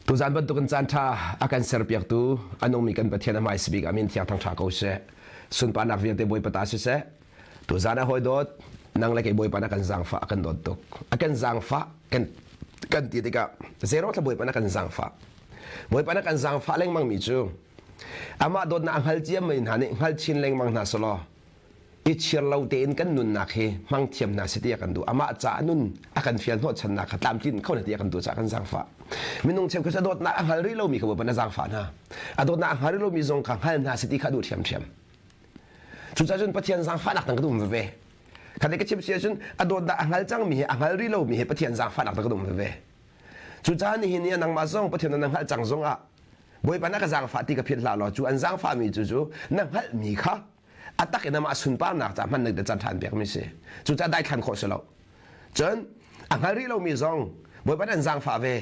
Tuzan bantukin caan ṭha a kan serpiaktu a nungmi kan Pathian a hmaisa bik amin thiang thangṭha ko seh. Sunparnak vialte Bawipa ta siseh. Tuzan ah hawi dawt nang le kei Bawipa na kan zaangfah a kan dawt tuk. A kan zaangfah kan kan ti tikah zero thla Bawipa na kan zaangfah. Bawipa na kan zaangfah lengmang mi cu amah dawtnak a hngal ciammi hna nih hngal chin lengmang hna selaw i chir lo tein kan nunnak hi hmang thiam hna si ti a kan duh amah ca nun a kan fial hnawhchannak kha tlamtlin kho na ti a kan duh caah kan zaangfah minung cheukhat a dawtnak a hngal rih lomi kha Bawipa na zaangfah hna a dawtnak a hngal rih lomi zong kha hngal hna si ti kha duh ṭhiamṭhiam cucaah cun Pathian zaangfahnak tang ka um veve khat ka chim si ahcun a dawtnak a hngal cangmi he a hngal rih lomi he Pathian zaangfahnak tang ka um veve cucaah nihin ni ah nangmah zong Pathian na hngalh cang zong ah Bawipa na ka zaangfah ti ka philh hlah law cu an zaangfahmi cu cu na hngalhmi kha a tak in amah sunparnak ca hman na can ṭhan pekmi si. Cucaah daithlan khawh si lo. Cun a hngal rih lomi zong Bawipa an zaangfah ve.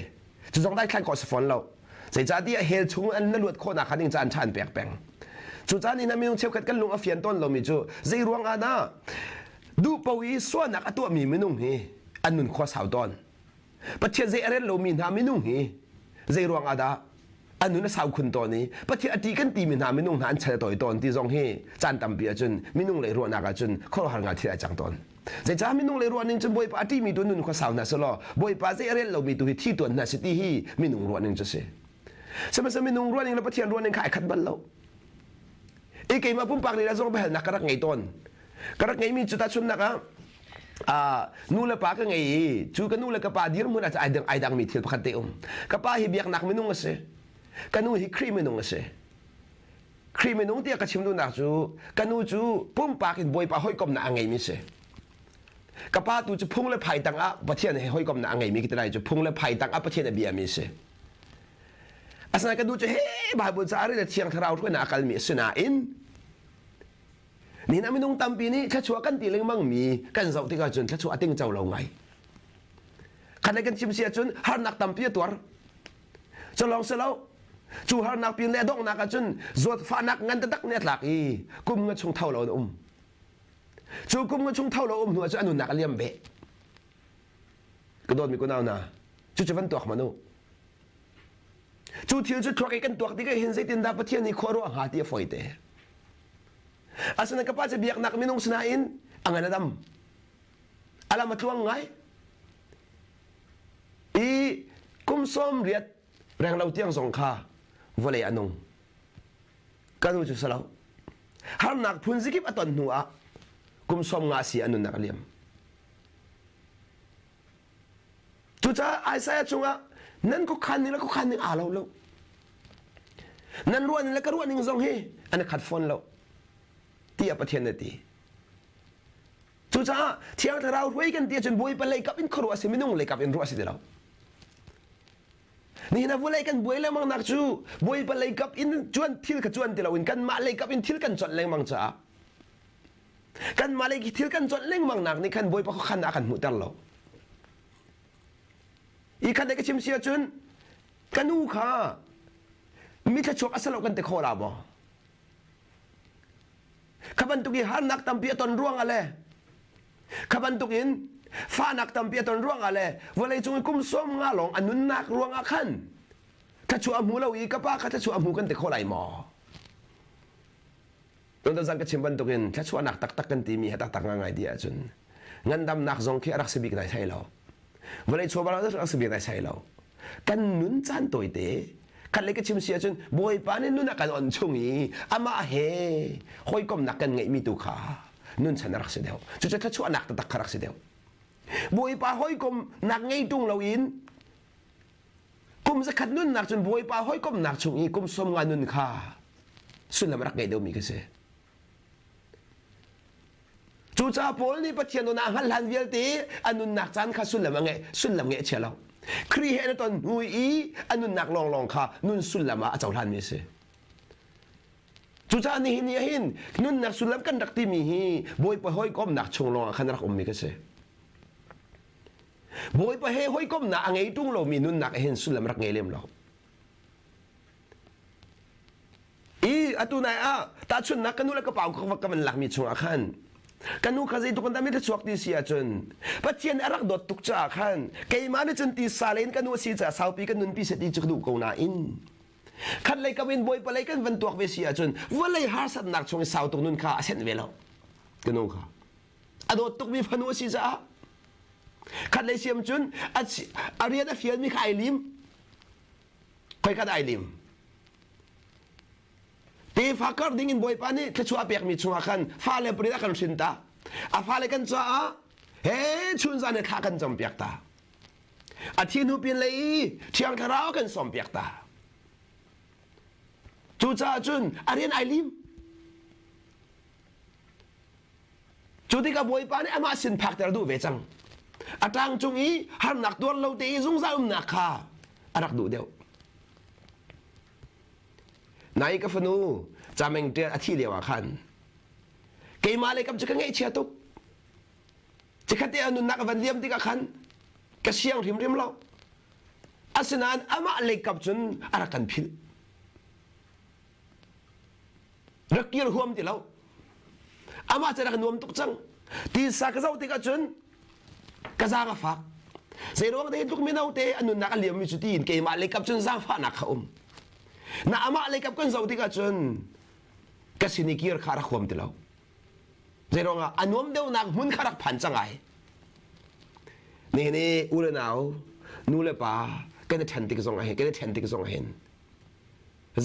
Cu zong daithlan khawh si fawn lo. Zeicahtiah hell chung an na luat khawhnak kha ding ca an ṭhan pek peng. Cucaah ni hna minung cheukhat kan lung a fian tawn lomi cu zei ruang ah dah duh paoh i sualnak a tuahmi minung hi an nun khua sau tawn. Pathian zei a rel lomi hna minung hi zei ruang ah dah an nun a sau khun tawn i Pathian a ṭih kan timi hna minung hna an chan a tawi tawn ti zong hi caan tampi ahcun minung lei ruahnak ahcun khuaruahhar ngai thil ai cang tawn. Zeicah minung lei ruah ning cun Bawipa a ṭihmi tu nun khua sau hna selaw Bawipa zei a rel lomi tu hi thi tuan hna si ti hi minung ruah ning cu si. Sihmanhsehlaw minung ruah ning le Pathian ruah ning kha ai khat bal lo. I keimah pumpak lila zong biahalnak ka rak ngei tawn. Ka rak ngeimi cu tahchunhnak ah nu le pa ka ngei i cu ka nu le ka pa dirhmun ah ai dang ai dangmi thil pakhat te um ka pa hi biaknak minung a si ka nu hi Khrih minung a si Khrih minung tiah ka chim duhnak cu ka nu cu pumpak in Bawipa hawikomnak a ngeimi si ka pa tu cu phung le phai tang ah Pathian he hawikomnak a ngeimi ki lai cu phung le phai tang ah Pathian a biami si asinain ka nu cu he Bible ca a Thiang Thlarau hruainak a kalmi a si nain Nihin ah minung tampi nih thluachuah kan ti lengmangmi kan zoh tikah cun thluachuah a tingco lo ngai. Khat kan chim si ahcun harnak tampi a tuar. Cu lawng si lo. Cu harnak pin le a donghnak ahcun zawtfahnak ngan taktak nih a tlak i kum nga chung tho lo in um. Cu kum nga chung tho lo um hnu ahcun a nunnak a liam beh. Ka dawtmi kunau hna, cucu van tuak hmanh u. Cu thil cu thluak i kan tuak tikah hin zeitindah Pathian nih khua ruah hnga ti a fawi te. Asinain ka pa cu biaknak minung sinain a ngan a dam. A lam a tluang ngai. I kum sawm riat renglo tiang zong kha vawlei a nung. Ka nu cu salo. Harnak phun zikip a ton hnu ah kum sawm nga si a nunnak a liam. Cucaah Isaiah cungah nan khuakhan ning le khuakhan ning aa lo lo. Nan ruah ning le ka ruah ning zong hi an i khat fawn lo tiah Pathian nih a ti. Cucaah Thiang Thlarau hruai kan ti ahcun Bawipa lei kap in khuaruah a si minung lei kap in ruah a si ti lo. Nihin ah vawlei kan buai lengmang nak cu Bawipa lei kap in cuan thil kha cuan ti loin kanmah lei kap in thil kan cuanh lengmang caah Kanmah lei thil kan cuanh lengmang nak nih khan Bawipa khuakhan a kan hmuhter lo. I khat ka chim si ahcun ka nu kha mi thluachuak a si lo kan ti kho la maw? Kha bantuk i harnak tampi a ton ruangah le kha bantuk in fahnak tampi a ton ruangah le vawlei cung i kum sawm nga lawng a nunnak ruangah khan thluachuah a hmu lo i ka pa kha thluachuah a hmu kan ti kho lai maw? Tuan zan ka chim bantukin thluachuahnak taktak kan timi he taktak ngai ti ahcun ngandamnak zong khi a rak si bik nai thai lo. Vawlei chawva rak si bik nai sai lo. Kan nun caan tawite khat le ka chim si ahcun Bawipa nih nun a kan on chung i amah he hawikomnak kan ngeihmi tu kha nun chan a rak si deuh. Cucu thluachuahnak taktak kha rak si deuh. Bawipa hawikomnak ngei tung loin kum zakhat nunnak cun Bawipa hawikomnak chung i kum sawm nga nun kha sullam rak ngei deuhmi ka si. Cucaah Paul nih Pathian nun a hngalh hlan vialte a nunnak caan kha sullam a ngeih sullam ngeih a chia lo. Khrih he an ton hnu i a nunnak lawnglawng kha nun sullam ah a cohlanmi a si. Cucaah nihin ni ahhin nunnak sullam kan rak timi hi Bawipa hawikomnak chung lawngah khan a rak ummi ka si. Bawipa he hawikomnak a ngei ṭung lomi nunnak hin sullam rak ngei lem lo. I atu nai ah tahchunhnak ka nu le ka pa ka van lakmi chungah khan. Ka nu kha zeitluk in dah mitthli chuak ti si ahcun Pathian a rak dawt tuk caah khan keimah nih cun tisa lei in ka nu a si caah saupi kan nunpi seh ti cu ka duh ko nain khat lei kam in Bawipa lei kan van tuak ve si ahcun vawlei harsatnak chung i sau tuk nun kha a senh ve lo ka nu kha a dawt tukmi fanu a si caah khat lei siam cun a rian a fialmi kha ai lim khoika dah ai lim Tefa kar ding in Bawipa nih thluachuah a pekmi chungah khan fale pariat a kan hrin ta. A fale kan caah he chunzan he thla kan campiak ta. A thi hnu pin lei i Thiang Thlarau a kan sawmpiak ta. Cucaah cun a rian ai lim. Cu tikah Bawipa nih amah sin phakter duh ve cang. A ṭang cung i harnak tuar lo te i zungzal umnak kha a rak duh deuh. Nai ka fanu Cameng ṭial a thih lio ah khan keimah le kam cu ka ngaihchia tuk. Cikhat te a nunnak a van liam tikah khan ka siang hrimhrim lo. Asinain amah leikap cun a rak kan philh. Rak kir huam ti lo. Amah cu rak nuam tuk cang. Tisa ka zoh tikah cun ka zaang a fak. Zeiruang dah hi tluk mino te a nunnak a liammi cu tiin keimah leikap cun zaangfahnak kha um. Na amah leikap kan zoh tikah cun ka sin i kir kha rak huam ti lo. Zeiruangah a nuam deuhnak hmun kha rak phan cang ai. Nihin i u le nau, nu le pa kan i ṭhen tik zong ah hin, kan i ṭhen tik zong ah hin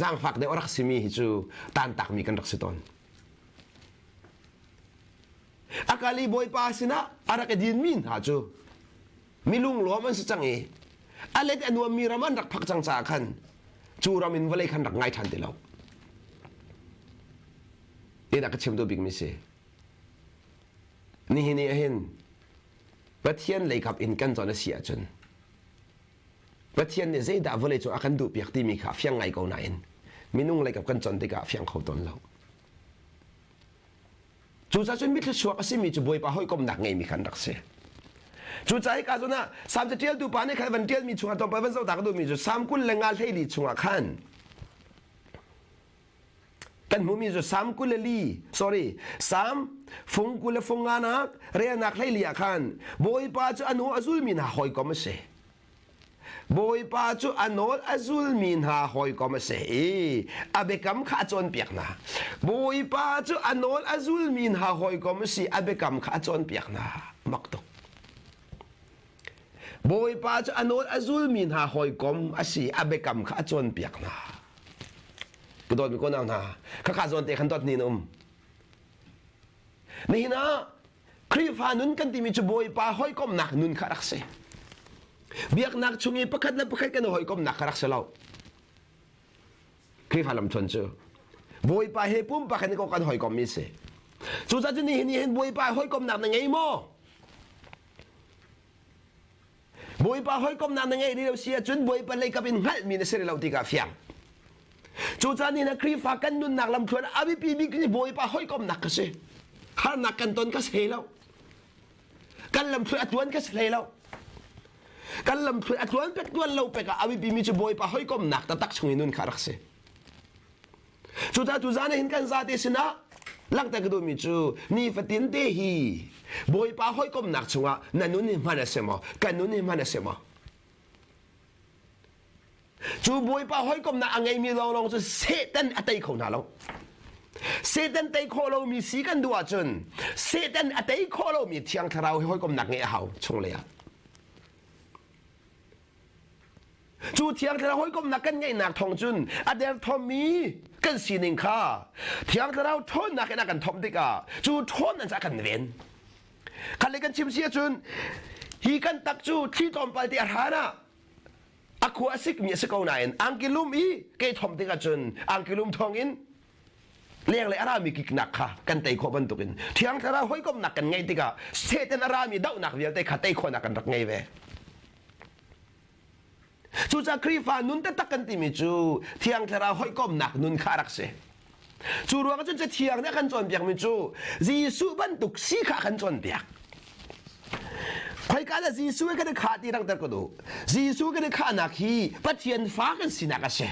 zaangfak deuh a rak simi hi cu tantakmi kan rak si tawn. A kal i Bawipa sinah a rak i dinmi hna cu milunglawm an si cang i a let a nuammi ram an rak phak cang caah khan cu ram in vawlei khan rak ngai ṭhan ti lo. Tinak ka chim duh bikmi si. Nihin ni ahhin Pathian leikap in kan cawn a si ahcun Pathian nih zeidah vawlei cung a kan duhpiak timi kha a fiang ngai ko nain minung leikap kan cawn tikah a fiang kho tawn lo. Cucaah cun mithluachuak a simi cu Bawipa hawikomhnak ngeimi khan rak si. Cucaah hika zawn ah Salm caṭialtu pa nih khan van ṭialmi chungah tlawmpal van zoh ta ka duhmi cu Salm 25 hleili chungah khan kan hmuhmi cu Salm 24 sorry Salm fung 20 le fung nganak relnak hleili ah khan Bawipa cu a nu a zulmi hna hawikom a si. Bawipa cu a nawl a zulmi hna hawikom a si i a biakam kha a cawnpiak hna. Bawipa cu a nawl a zulmi hna hawikom a si a biakam kha a cawnpiak hna. Mak tuk. Bawipa cu a nawl a zulmi hna hawikom a si a biakam kha a cawnpiak hna. Ka dawtmi ko hna, khakha zawn te khan dawt ni na um. Nihin ah Khrihfa nun kan timi cu Bawipa hawikomhnak nun kha rak si. Biaknak chung i pakhat le pakhat kan i hawikomhnak kha rak si lo. Khrihfa lamthluan cu Bawipa he pumpak in kan hawikommi si. Cucaah cu nihin ni hin Bawipa hawikomhnak na ngei maw? Bawipa hawikomhnak na ngeih rih lo si ahcun Bawipa leikap in hngalhmi na si rih lo ti kha fiang. Cucaah ni na Khrihfa kan nunnak lamthluan a biapi bik ni Bawipa hawikomhnak ka si. Harnak kan ton ka si hlei lo. Kan lamthluan a tluan ka si hlei lo. Kan lamthluan a tluan pek tluan lo pek ah a biapi mi cu Bawipa hawikomhnak taktak chung i nun kha rak si. Cucaah tuzaan ah hin kan zate sinah langhter ka duhmi cu nifatin te hi Bawipa hawikomhnak chungah na nun hi hman a si maw? Kan nun hi hman a si maw? Cu Bawipa hawikomhnak a ngeimi lawnglawng cu Satan a tei kho hna lo. Satan tei khawh lomi si kan duh ahcun Satan a tei khawh lomi Thiang Thlarau hi hawikomhnak ngeih a hau chunglei ah. Cu Thiang Thlarau hawikomhnak kan ngeihnak thawng cun a derthawmmi kan sining kha Thiang Thlarau ṭhawnnak in a kan thawmh tikah cu ṭhawnnak cu a kan ven. Khat le kan chim si ahcun hi kan tak cu thli tlawmpal te a hran ah a khua a sikmi a si ko nain angki lum i ke thawmh tikah cun angki lum thawngin lenglei a rami kiknak kha kan tei khawh bantukin Thiang Thlarau hawikomhnak kan ngeih tikah Satan a rami dohnak vialte kha tei khawhnak kan rak ngei ve. Cucaah Khrihfa nun taktak kan timi cu Thiang Thlarau hawikomhnak nun kha a rak si. Cu ruangah cun Cathiang nih a kan cawnpiakmi cu Jesuh bantuk si kha a kan cawnpiak. Khoika dah Jesuh he kan i khah ti langhter ka duh. Jesuh kan i khahnak hi Pathian fa kan sinak a si.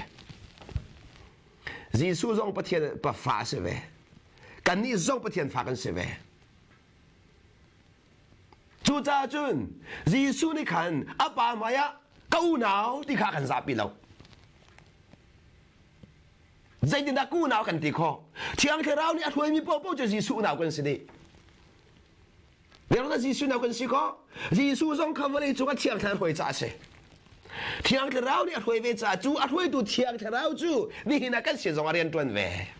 Jesuh zong Pathian pa fa a si ve. Kannih zong Pathian fa kan si ve. Cucaah cun Jesuh nih khan a pa hmaiah ka unau ti kha kan zahpi lo. Zeitindah ka unau kan ti khawh? Thiang Thlarau nih a hruaimi paohpaoh cu Jesuh unau kan si dih. Biaknak Jesuh unau kan si khawh. Jesuh zong kha vawlei cung ah Thiang Thlarau hruai caah a si. Thiang Thlarau nih a hruai ve caah cu a hruaitu Thiang Thlarau cu nihin ah kan sin zong ah rian ṭuan ve.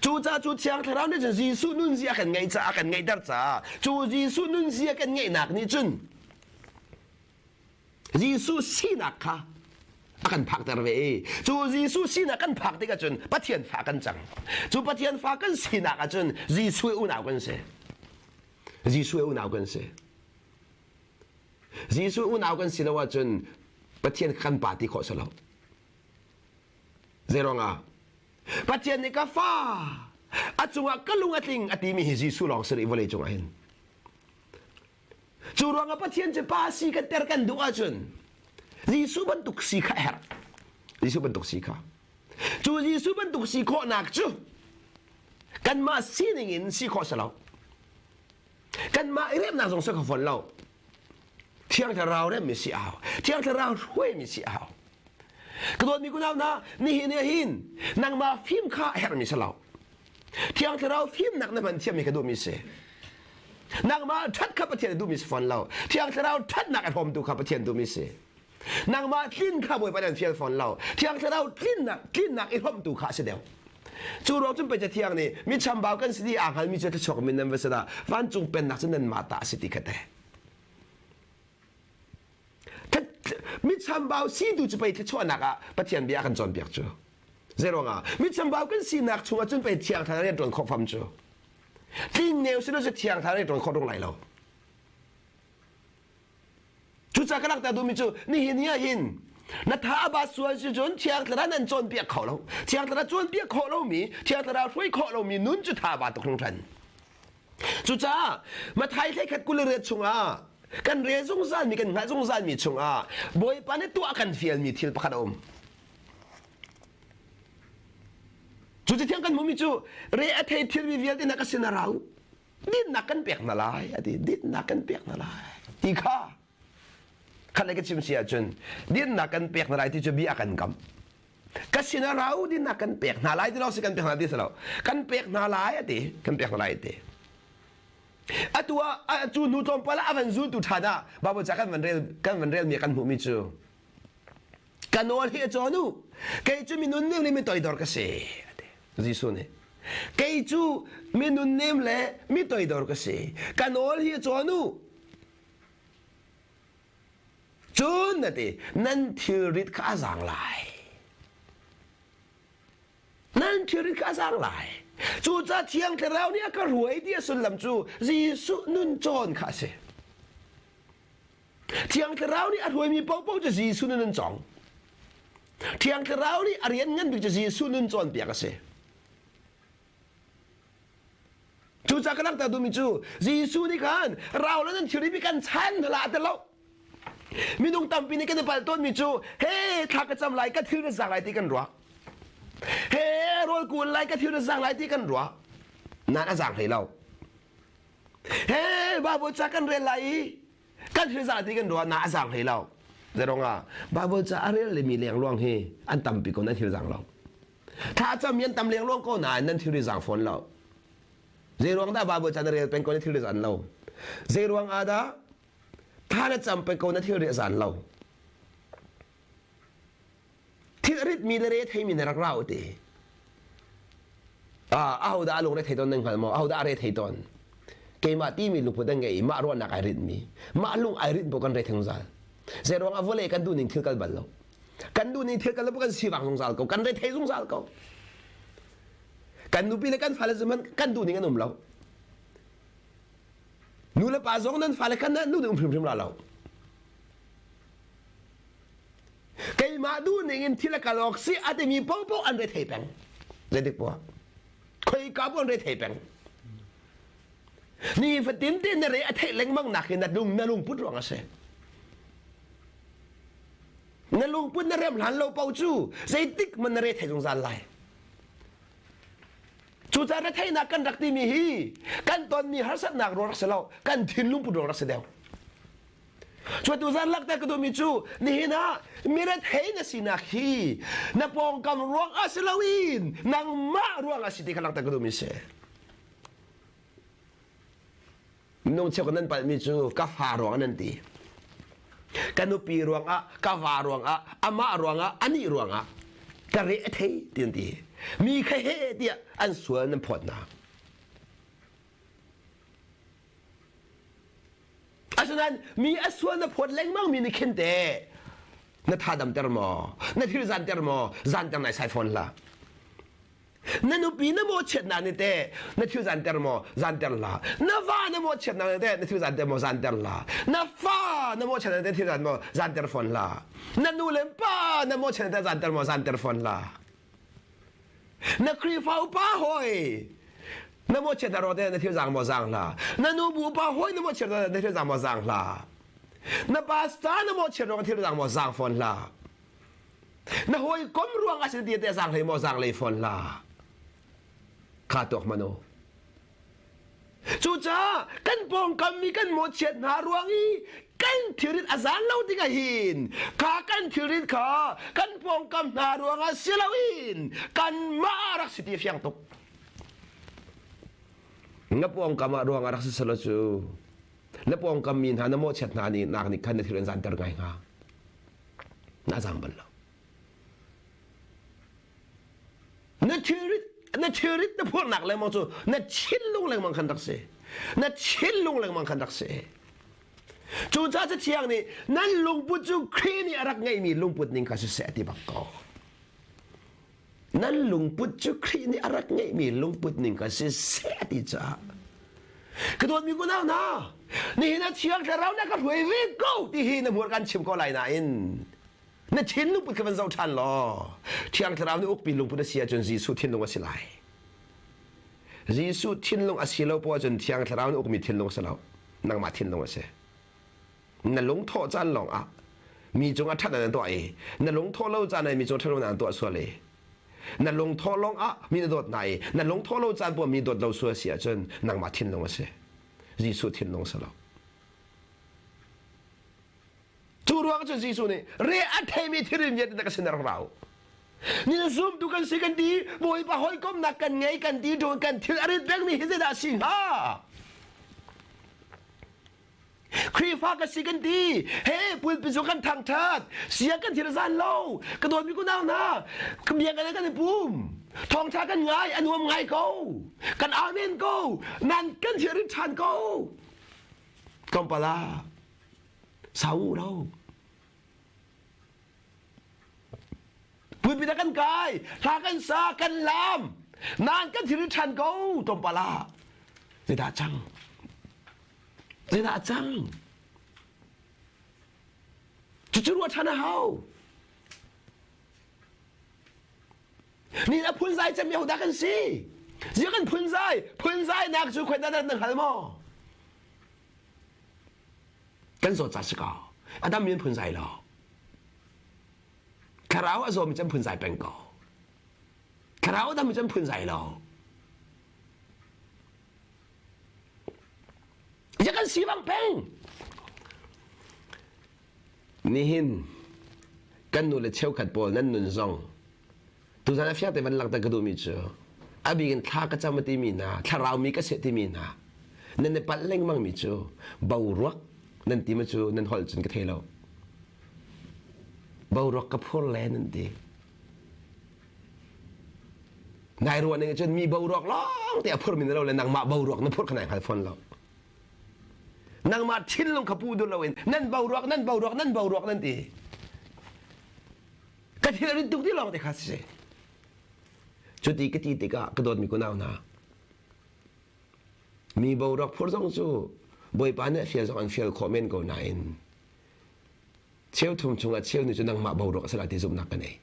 Cucaah cu Thiang Thlarau nih cun Jesuh nunzia a kan ngeih caah a kan ngeihter caah cu Jesuh nunzia kan ngeihnak nih cun Jesuh sinak kha a kan phakter ve i cu Jesuh sinak kan phak tikah cun Pathian fa kan cang. Cu Pathian fa kan sinak ahcun Jesuh unau kan si. Jesuh unau kan si. Jesuh unau kan si lo ahcun Pathian kan pa ti khawh si lo. Zeiruangah? Pathian nih ka fa a cungah ka lung a tling a timi hi Jesuh lawng si rih vawlei cungah hin. Cu ruangah Pathian cu pa si kan ter kan duh ahcun Jesuh bantuk si kha a herh. Jesuh bantuk si kha. Cu Jesuh bantuk si khawhnak cu kanmah sining in si khawh si lo. Kanmah i remnak zong si kho fawn lo. Thiang Thlarau remmi si a hau. Thiang Thlarau hruaimi si a hau. Ka dawtmi kunau hna, nihin ah hin nangmah fim kha a herhmi si lo. Thiang Thlarau fimnak na hman thiammi ka duhmi si. Nangmah ṭhat kha Pathian a duhmi si fawn lo. Thiang Thlarau ṭhatnak a hrawmtu kha Pathian duhmi si. Nangmah tlin kha Bawipa nih an fial fawn lo. Thiang Thlarau tlinnak tlinnak i hrawmtu kha a si deuh. Cu ruang cun pei Cathiang nih mi chambau kan si ti aa hngalmi cu thluachuak min nan va si dah vancung pennak cu nanmah ta a si ti kha teh. Mi chambau si tu cu pei thluachuahnak ah Pathian bia a kan cawnpiak cu. Zeiruangah mi chambau kan sinak chungah cun pei Thiang Thlarau rian ṭuan khawh fam cu. Tling neu si lo cu Thiang Thlarau rian ṭuan khawh rung lai lo. Cucaah ka langhter duhmi cu nihin ni ah hin na tha a ba sual si cun Thiang Thlarau nan cawnpiak kho lo. Thiang Thlarau cawnpiak khawh lomi, Thiang Thlarau hruai khawh lomi nun cu tha ba tuk hringhran. Cucaah Matthai 21 28 chungah kan rel zungzalmi kan hngalh zungzalmi chungah Bawipa nih tuah kan fialmi thil pakhat a um. Cu thiang kan hmuhmi cu re a thei thilmi vialte na ka sin a rau. Dinnak kan pek hna lai a ti. Dinnak kan pek hna lai ti kha khat le ka chim si ahcun dinnak kan pek hna lai ti cu bia kan kam. Ka sin a rau dinnak kan pek hna lai ti lo si kan pek hna ti si lo. Kan pek hna lai a ti. Kan pek hna lai a ti. Atu ah cu hnu tlawmpal ah a van zultu ṭhan ah Bible ca kan van rel kan van relmi kan hmuhmi cu ka nawl hi a cawn u kei cu minun nem le mi toidor ka si Jesuh nih kei cu minun nem le mi toidor ka si ka nawl hi a cawn u cun na ti nan thilrit kha a zaang lai nan thilrit kha a zaang lai cucaah thiang thlarau nih a ka hruai ti a sullam cu Jesuh nun cawn kha a si Thiang Thlarau nih a hruaimi paohpaoh cu Jesuh nun an cawng. Thiang Thlarau nih a rian ngan bik cu Jesuh nun cawnpiak a si. Cucaah ka langhter duhmi cu Jesuh nih khan rau le nan thilri kan chan hlah ti lo. Minung tampi nih kan i palh tawnmi cu he thla ka cam lai ka thil na zang lai ti kan ruah. He rawl kual lai ka thil na zang lai ti kan ruah. Nan a zang hlei lo. He Bible ca kan rel lai i kan thil zah ti kan ruah na a zang hlei lo. Zeirong ah Bible ca a rel lemi lengluang hi an tampi ko nan thil zang lo. Thla cam an tam lengluang ko nain nan thil zang fawn lo. Zeiruang dah Bible ca na rel peng ko na thil zan lo. Zeiruang ah dah thla na cam peng ko na thil zan lo. Thil a ritmi le re theimi na rak rau ti. Ah, ahodah a lungre thei tawn nan hngal maw? Ahodah a re thei tawn? Keimah timi lungput an ngei i mah ruahnak ai rinhmi. Mah lung ai rinh bu kan re thei zungzal. Zeiruang ah vawlei kan duhning thil kal bal lo. Kan duhning thil kal lo kan sivang zungzal ko. Kan re thei zungzal ko. Kan nupi le kan fale zaman kan duhning an um lo. Nu le pa zong nan fale khan nan duhning um hrimhrim la lo. Keimah duhning in thil a kal awk si a timi paohpaoh an re thei peng. Zeitik poah. Khoika poah an re thei peng. Ni fatin te na re a theih lengmang nak hi na lung na lungput ruang a si. Na lungput na rem hlan lo paoh cu zeitik man na re thei zungzal lai. Cucaah retheihnak kan rak timi hi kan tonmi harsatnak ruang rak si lo, kan thinlung put ruang rak si deuh. Cu tuzan lakter ka duhmi cu nihin ah mirethei na sinak hi na pawngkam ruang ah si loin nangmah ruang ah si ti kha langhter ka duhmi si. Minung cheukhat nan palhmi cu ka fa ruang nan ti. Ka nupi ruangah, ka va ruangah, amah ruangah, anih ruangah ka re a thei ti an ti. Mi kha he tiah an sual nan phawt hna. Asinain mi a sual na phawt lengmang mi nih khin te na tha damter maw? Na thil zanter maw? Zanter nai sai fawn hlah. Na nupi na mawhchiatnak nih teh na thil zanter maw zanter hlah. Na va na mawhchiatnak nih teh na thil zanter maw zanter hlah. Na fa na mawhchiatnak nih teh thil zan maw zanter fawn hlah. Na nu le pa na mawhchiatnak teh zanter maw zanter fawn hlah. Na Khrihfa upa hawi na mawhchiatnak ruang teh na thil zang maw zang hlah. Na nu bu upa hawi na mawhchiatnak na thil zang maw zang hlah. Na pastor na mawhchiat ruang thil zang maw zang fawn hlah. Na hawikom ruang ah si ti te zaang hlei maw zaang lei fawn hlah. Kha tuak man u. Cucaah kan pawngkam mi kan mawhchiat hna ruang i kan thilrit a zan lo tikah hin kha kan thilrit kha kan pawngkam hna ruangah si loin kanmah rak si ti fiang tuk. Na pawngkam ah ruangah rak si selo cu na pawngkam mi hna na mawhchiat hna nih nak nih khan na thil an zanter ngai hnga. Na zang bal lo. Na thilrit na thilrit na phurnak lengmang cu na thinlung lengmang khan rak si. Na thinlung lengmang khan rak si. Cucaah Cathiang nih nan lungput cu Khrih nih a rak ngeihmi lungput ning kha siseh a ti bak ko. Nan lungput cu Khrih nih a rak ngeihmi lungput ning kha siseh a ti caah ka dawtmi kunau hna nihin ah Thiang Thlarau na ka hruai ve ko ti hi na hmur kan chim ko lai nain na thinlung put kha van zoh ṭhan law Thiang Thlarau nih ukpi lungput a si ahcun Jesuh thinlung a si lai. Jesuh thinlung a si lo poah cun Thiang Thlarau nih ukmi thinlung a si lo nangmah thinlung a si. Na lungthawh caan lawng ah mi cung ah ṭhat an tuah i na lungthawh lo caan ah mi cung ṭhat lo an tuah sual i na lungthawh lawng ah mi na dawt hna i na lungthawh lo caan poah mi dawt lo sual si ahcun nangmah thinlung a si. Jesuh thinlung a si lo. Cu ruang cun Jesuh nih re a theimi thilri vialte na ka sin rak ra u. Nin zumtu kan si kan ti Bawipa hawikomnak kan ngei kan ti ṭun kan thil a rit pengmi hi zeidah a si hnga? Khrihfa ka si kan ti he pulpit cu kan thangṭhat sia kan thil zan lo ka dawtmi kunau hna bia kan kan i pum thawngṭha kan ngai a nuam ngai ko kan amen ko nan kan thil rit ṭhan ko tlawmpal ah sau lo Pulpit ah kan kai, hla kan sa, kan lam. Nan kan thil ṭhan ko tlawmpal ah. Zeidah cang? Zeidah cang? Cucu ruah ṭhan a hau. Ni a phunzai cem mi hodah kan si? Zia kan phunzai? Phunzai nak cu khoi dah nan hngal maw? Kan zawt ca si ko. Adam min phunzai lo. Thlarau a zawmi cu an phunzai peng ko. Thlarau a dammi cu an phunzai lo. Ya kan si bang peng. Nihin kan nu le cheukhat pawl nan nun zong tuzan a fiang te van langhter ka duhmi cu a bik in thla ka cam a timi hna thlarau mi ka seh timi hna nan i palh lengmang mi cu boruak nan ti ma cu nan holh cun ka thei lo Boruak ka phur le nan ti. Nai ruah ning cun mi boruak lawng te a phur mi na lo le nangmah boruak na phur kha nai hngal fawn lo. Nangmah thinlung kha pu duh loin nan boruak nan boruak nan boruak nan ti. Ka thil a rit tuk ti lawng te kha si. Cuti ka ti tikah ka dawtmi kunau hna mi boruak phur zong cu Bawipa nih a fial zong an fial khawh men ko nain Cheu thum chungah cheu nih cu nangmah boruak a si lai ti zumhnak ka nei.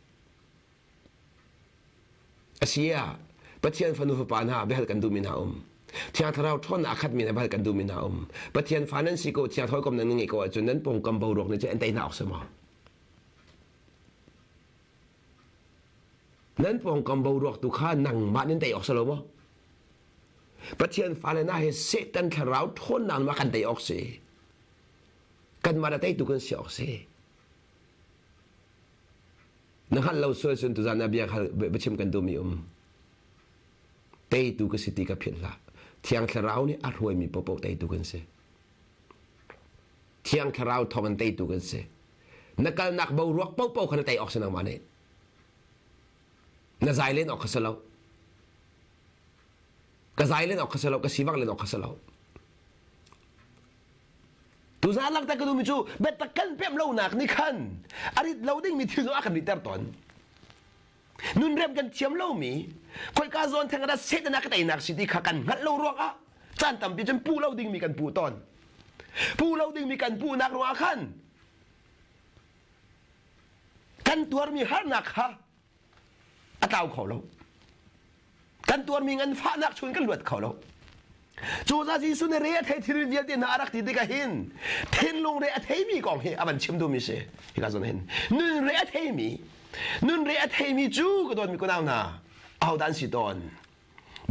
A si ah Pathian fanu fapa hna biahal kan duhmi hna um. Thiang Thlarau ṭhawnnak a khatmi hna biahal kan duhmi hna um. Pathian fa nan si ko, Thiang Hawikom nan ngeih ko ahcun nan pawngkam boruak nih cun an tei hna awk si maw? Nan pawngkam boruak tu kha nangmah nan tei awk si lo maw? Pathian fale na he Satan thlarau ṭhawnnak ma kan tei awk si. Kanmah na teitu kan si awk si. Na hngalh lo sual cun tuzan ah bia biachim kan duhmi um. Teitu ka si ti ka philh hlah. Thiang Thlarau nih a hruaimi paohpaoh teitu kan si. Thiang Thlarau thawng in teitu kan si. Na kalnak boruak paohpaoh kha na tei awk si nangmah nih. Na zai len awk kha si lo. Ka zai len awk kha si lo, ka sivang len awk kha si lo. Tuzaan langhter ka duhmi cu biatak kan pemh lonak nih khan a rit lo dingmi thil zong a kan rihter tawn. Nunrem kan thiam lomi, khoika zawn theng ah Satan a ka teinak si ti kha kan hngalh lo ruangah caan tampi cun puh lo dingmi kan puh tawn. Puh lo dingmi kan puhnak ruangah khan kan tuarmi harnak kha a tlau kho lo. Kan tuarmi nganfahnak chung kan luat kho lo. Cucaah Jesuh nih re a thei thil vialte hna a rak ti tikah hin thinlung re a theimi kong hi a van chim duhmi si. Hika zawn hin nun re a theimi nun re a theimi cu ka dawtmi kunau hna ahodah an si tawn?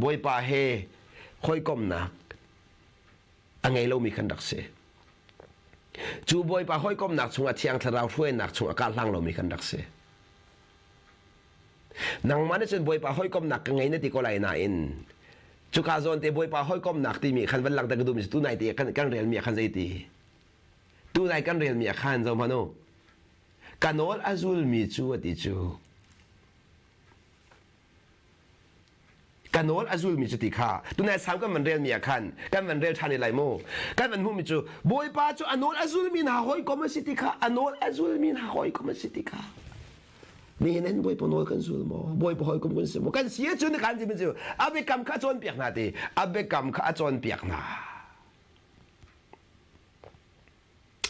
Bawipa he hawikomhnak a ngei lomi kan rak si. Cu Bawipa hawikomhnak chungah Thiang Thlarau hruainak chungah kaa hlang lomi kan rak si. Nangmah nih cun Bawipa hawikomhnak ka ngei na ti ko lai nain cuka zawn te Bawipa hawikomhnak timi khan van langhter ka duhmi cu tunai te kan, kan relmi ah khan zeiti? Tunai kan relmi ah khan zoh hmanh u. Ka nawl a zulmi cu a ti cu. Ka nawl a zulmi cu ti kha tunai sang kan van relmi ah khan kan van rel ṭhan i lai mu. Kan van hmuhmi cu Bawipa cu a nawl a zulmi hna hawikom a si ti kha a nawl a zulmi hna hawikom a si ti kha. Nihin hin Bawipa nawl kan zul maw? Bawipa hawikom kan si maw? Kan si ahcun kan ti cu a biakam kha a cawnpiak hna ti. A biakam kha a cawnpiak hna.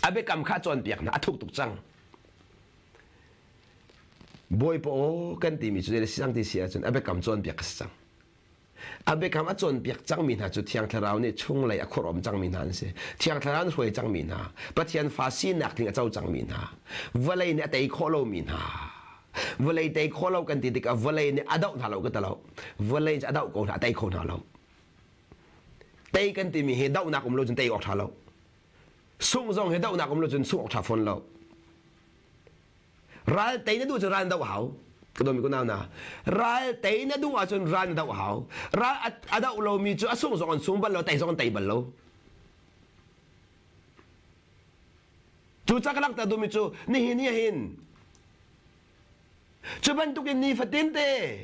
A biakam kha a cawnpiak hna. A thuk tuk cang. Bawipa aw kan timi cu zei si cang ti si ahcun a biakam cawnpiak ka si cang. A biakam a cawnpiak cangmi hna cu Thiang Thlarau nih chunglei a khuarawm cangmi hna an si. Thiang Thlarau nih hruai cangmi hna, Pathian fa sinak tling a co cangmi hna, vawlei nih a tei khawh lomi hna. Vawlei tei khawh lo kan ti tikah vawlei nih a doh hna lo ka ti lo. Vawlei cu a doh ko hna, a tei kho hna lo. Tei kan timi hi dohnak um lo cun tei awk ṭha lo. Sungh zong hi dohnak um lo cun sungh awk ṭha fawn lo. Ral tei na duh cu ral na doh hau. Ka dawmi kunau na. Ral tei na duh ahcun ral na doh hau. Ral a doh lomi cu a sung zong an sung bal lo, tei zong an tei bal lo. Cu ca ka langhter duhmi cu nihin ni hin cu bantukin nifatin te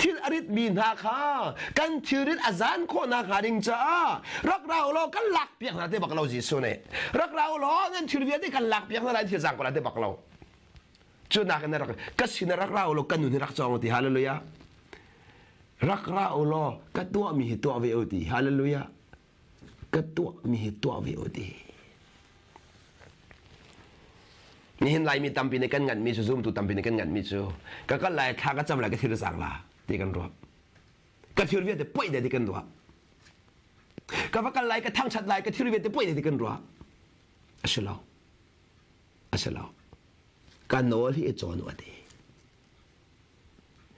thil a ritmi hna kha kan thilrit a zan khawhnak hnga ding caah rak ra u law kan lak piak hna te bak lo Jesuh nih rak ra u law nan thil vialte kan lak piak hna lai thil zang ko lai te bak lo cu nak in rak ka sin rak ra u law kan nun hi rak cawng ti hallelujah rak ra u law ka tuahmi hi tuah ve u ti hallelujah ka tuahmi hi tuah ve u ti. Nihin Laimi tampi nih kan nganhmi cu zumtu tampi nih kan nganhmi cu ka kal lai thla ka cam lai ka thil sang la ti kan ruah. Ka thil vialte poih de ti kan ruah. Ka va kal lai ka thangthat lai ka thil vialte poih de ti kan ruah. A si lo. A si lo. Ka nawl hi i cawn u a ti.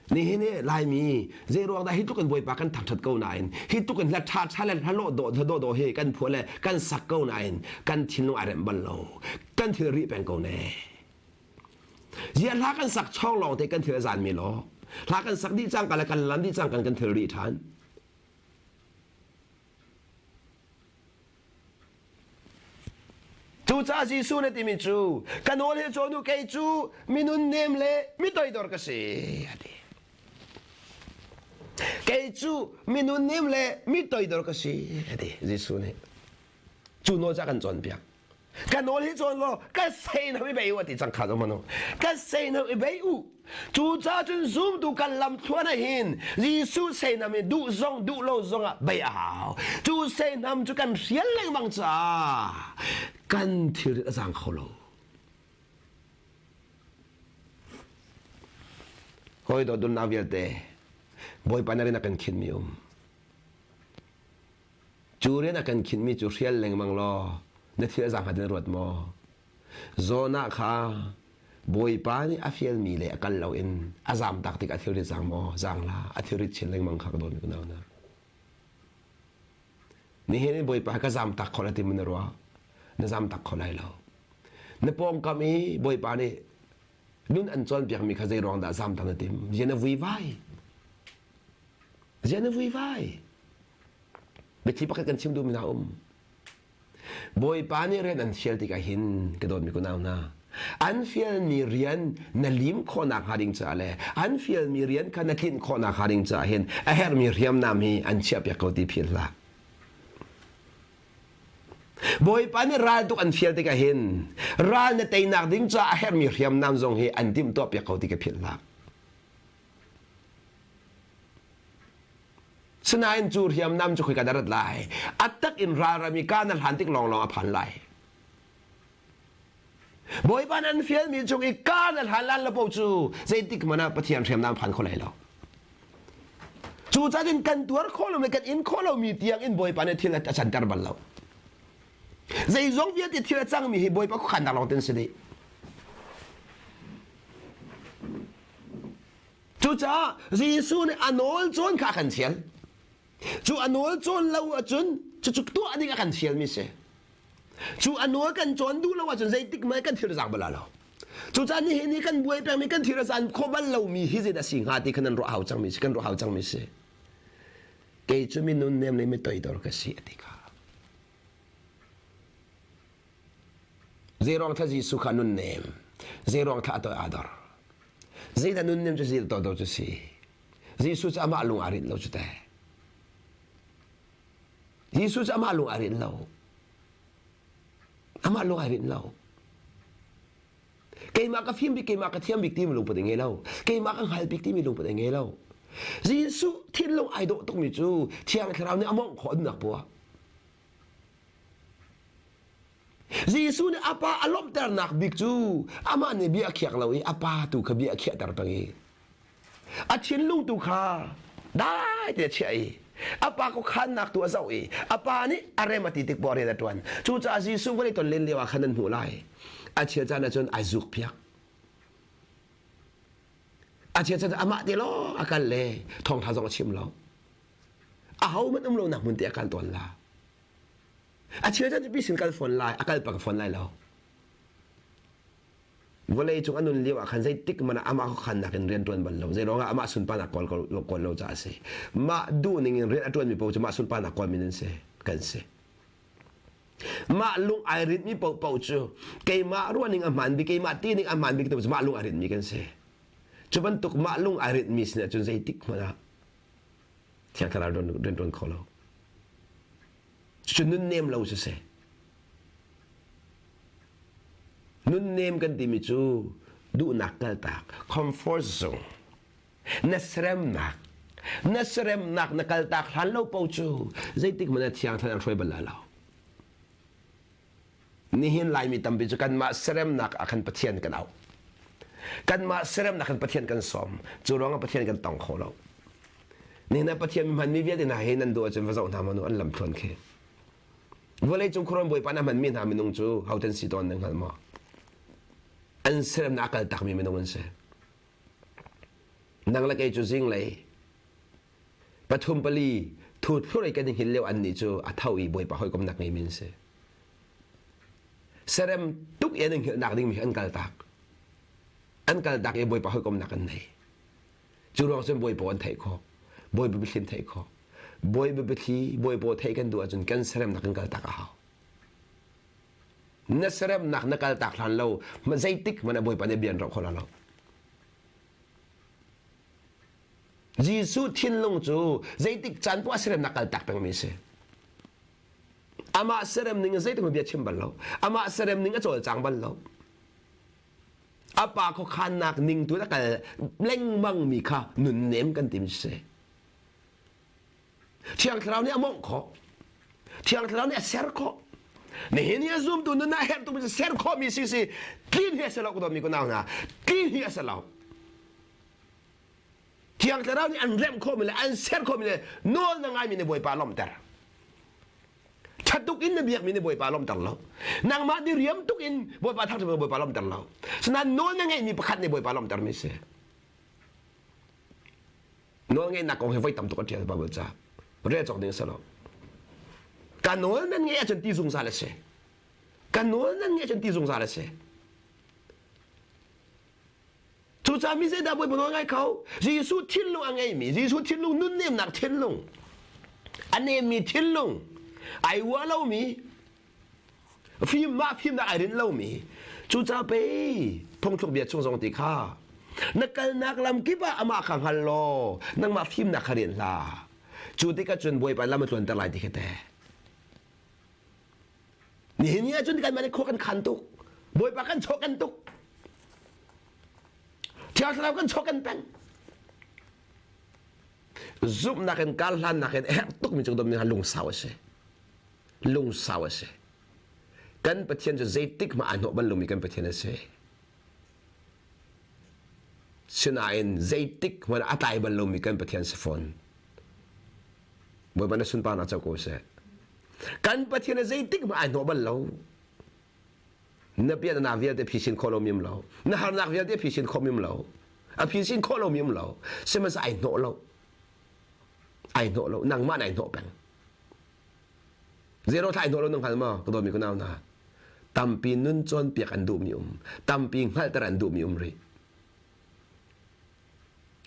Nihin hi Laimi zeiruang dah hi tluk in Bawipa kan thangṭhat ko nain hi tluk in hla ṭha ṭha le hla lawh dawh dawh dawh hi kan phuah le kan sak ko nain kan thinlung ai remh bal lo. Kan thil rih peng ko ne. Ziah hla kan sak chawng lawng te kan thil a zan mi law. Hla kan sak dih cangka le kan lam dih cangka kan thil rih ṭhan. Cucaah Jesuh nih timi cu ka nawl hi cawn u kei cu minun nem le mi toidor ka si a ti. Kei cu minun nem le mi toidor ka si a ti Jesuh nih. Cu nawl cu a kan cawnpiak. Ka nawl hi cawn law ka sein ho i bei u a ti cang kha zo manu. Ka sein ho i bei u. Cucaah cun zumtu kan lamthluan ah hin Jesuh seinam hi duh zong duh lo zong ah bei a hau. Cu seinam cu kan hrial lengmang caah kan thilrit a zaang kho lo. Hawi dawt dunnak vialte Bawipa na rian a kan khinmi um. Cu rian a kan khinmi cu hrial lengmang law na thil a zaang hnga tin ruat maw? Jonah kha Bawipa nih a fialmi le a kal loin a zamtak tik a thilrit zang maw zang hlah a thilrit chin lengmang kha ka dawt mi unau hna. Nihin in Bawipa ka zam tak kho la ti na ruah. Na zam tak kho lai lo. Na pawngkam i Bawipa nih nun an cawnpiakmi kha zei ruang dah zam tak na tim? Zia na vuivai. Zia na vuivai. Biathli pakhat kan chim duhmi hna um. Bawipa nih rian an fial tikah hin ka dawtmi kunau hna, an fialmi rian na lim khawhnak hnga ding caah le an fialmi rian kha na tlinh khawhnak hnga ding caah hin a herhmi hriamnam hi an chiahpiak ko ti philh hlah. Bawipa nih raltuk an fial tikah hin ral na teinak ding caah a herhmi hriamnam zong hi an timhtuahpiak ko ti ka philh hlah. Sinain cu hriamnam cu khoika dah rat lai? A tak in ralram i ka na hlan tik lawnglawng a phan lai. Bawipa nan fialmi chung i ka na hlan lan lo paoh cu zeitik hmanh ah Pathian hriamnam phan kho lai lo. Cucaah cun kan tuar khawh lomi kan in khawh lomi tiang in Bawipa nih thil a canter bal lo. Zeizong vialte thil a cangmi hi Bawipa khuakhannak lawng ten si dih. Cucaah Jesuh nih a nawl cawn kha a kan fial. Cu a nawl cawn lo ahcun cucu tuah ding a kan fialmi si. Cu a nawl kan cawn duh lo ahcun zeitik hmanh kan thil a zaang bal lo. Cucaah nihin hi kan buai pengmi kan thil a zaan khawh bal lomi hi zeidah si hnga ti kha nan ruah hau cangmi si kan ruah hau cangmi si. Kei cu mi nunnem le mi toidor ka si a ti kha. Zeiruang thla Jesuh kha nunnem, zeiruang thla a toi aa dor. Zeidah nunnem cu zeidah toidor cu si. Jesuh cu amah lung aa rinh lo cu teh. Jesuh cu amah lung aa rinh lo. Amah lung aa rinh lo. Keimah ka fim bik, keimah ka thiam bik timi lungput a ngei lo. Keimah ka hngal bik timi lungput a ngei lo. Jesuh thinlung ai dawh tukmi cu Thiang Thlarau nih a mawngh khawh a nunnak poah. Jesuh nih a pa a lawmhternak bik cu amah nih bia a khiak lo i a pa tu kha bia a khiahter peng i a thinlung tu kha dai te a chiah i a pa khuakhannak tu a zoh i a pa nih a rem a ti tik poah rian a ṭuan. Cucaah Jesuh vawlei ton len lio ah khan an hmuh lai. A chel caan ah cun ai zukpiak. A chel caan amah te lawng a kal le thawngṭha zong a chim lo. Ahohmanh um lonak hmun te a kal tawn la. A chel caan cu pi sin kal fawn lai, a kal pang fawn lai lo. Vawlei cung a nun lio ah khan zeitik hmanh ah amah khuakhannak in rian ṭuan bal lo. Zei ruangah amah sunparnak kawl kawl lo caah a si. Mah duh ning in rian a ṭuanmi paoh cu mah sunparnak kawlmi nan si, kan si. Mah lung ai rinhmi paohpaoh cu keimah ruahning a hmaan bik, keimah tining a hmaan bik tu cu mah lung ai rinhmi kan si. Cu bantuk mah lung ai rinhmi sinah cun zeitik hmanh ah Thiang Thlarau rian ṭuan kho lo. Cucu nunnem lo siseh. Nunnem kan timi cu duhnak kaltak, comfort zone, na seremnak, na seremnak na kaltak hlan lo paoh cu zeitik hmanh ah Thiang Thlarau hruai bal lai lo. Nihin Laimi tampi cu kanmah seremnak ah khan Pathian kan auh. Kanmah seremnak khan Pathian kan sawm. Cu ruangah Pathian kan tong kho lo. Nihin ah Pathian mi hmanmi vialte hna hi nan duh ahcun va zoh hna hmanh u an lam thluan khi. Vawleicung khuaruan Bawipa na hmanmi hna minung cu hoten si tawn nan hngal maw? An seremnak a kal takmi minung an si. Nang le kei cu zinglei pathum pali thu thlur i kan i hngilh lio annih cu a tho i Bawipa hawikomnak ngeimi an si. Serem tuk i an i hngilhnak dingmi an kaltak. An kaltak i Bawipa hawikomnak an nei. Cu ruang cun Bawipa an theih khawh. Bawipa biathli an theih khawh. Bawipa biathli, Bawipa theih kan duh ahcun kan seremnak kan kaltak a hau. Na seremnak na kaltak hlan lo zeitik hmanh ah Bawipa nih bia an roh kho la lo. Jesuh thinlung cu zeitik caan poah seremnak kaltak pengmi a si. Amah serem ning in zeitik bia chim bal lo. Amah serem ning a cawlcang bal lo. A pa khuakhannak ning tu a kal lengmang mi kha nunnem kan timi si. Thiang Thlarau nih a mawngh khawh. Thiang Thlarau nih a ser khawh. Nihin hi a zumtu nun ah herh tukmi ser khawhmi si si tlin hi a si lo ka dawtmi kunau hna tlin hi a si lo. Thiang Thlarau nih an remh khawhmi le an ser khawhmi le nawl na ngaimi nih Bawipa lawmhter. Ṭhat tuk in na biakmi nih Bawipa lawmhter lo. Nangmah diriam tuk in Bawipa thangṭhat Bawipa lawmhter lo. Sinain nawl na ngeihmi pakhat nih Bawipa lawmhtermi si. Nawlngeihnak kong hi voi tam tuk a ṭial Baibal ca. Rel cawk ding a si lo. Ka nawl nan ngeih ahcun ti zungzal a si. Ka nawl nan ngeih ahcun ti zungzal a si. Cucaah mi zeidah Bawipa nawl ngai kho? Jesuh thinlung a ngeimi, Jesuh thinlung nunnemnak thinlung, a nemmi thinlung, ai uah lomi, fim mah fimnak ai rinh lomi. Cucaah pei phungthluk bia chung zong ti kha na kalnak lam kip ah amah kha hngal law nangmah fimnak kha rian hlah. Cu tikah cun Bawipa lam a tluanter lai ti kha teh. Nihin ni ahcun kanmah nih khua kan khan tuk. Bawipa kan chawh kan tuk. Thiang Thlarau kan chawh kan peng. Zumhnak in kar hlannak in herh tukmi cu dom lungsau a si. Lungsau a si. Kan Pathian cu zeitik hmah aa hnawh bal lomi kan Pathian a si. Sinain zeitik hmanh a tlai bal lomi kan Pathian si fawn. Bawipa na sunparnak co ko seh. Kan Pathian zeitik hmanh ai hnawh bal lo. Na piannak vialte phisin khawh lomi um lo. Na harnak vialte phisin khawh um lo. A phisin khawh lomi um lo. Sihmanhsehlaw ai hnawh lo. Ai hnawh lo. Nangmah na ai hnawh peng. Zero thla ai hnawh lo nang hngal maw? Ka dawtmi ka nau hna. Tampi nun cawnpiak an duhmi um. Tampi hngalhter an duhmi um rih.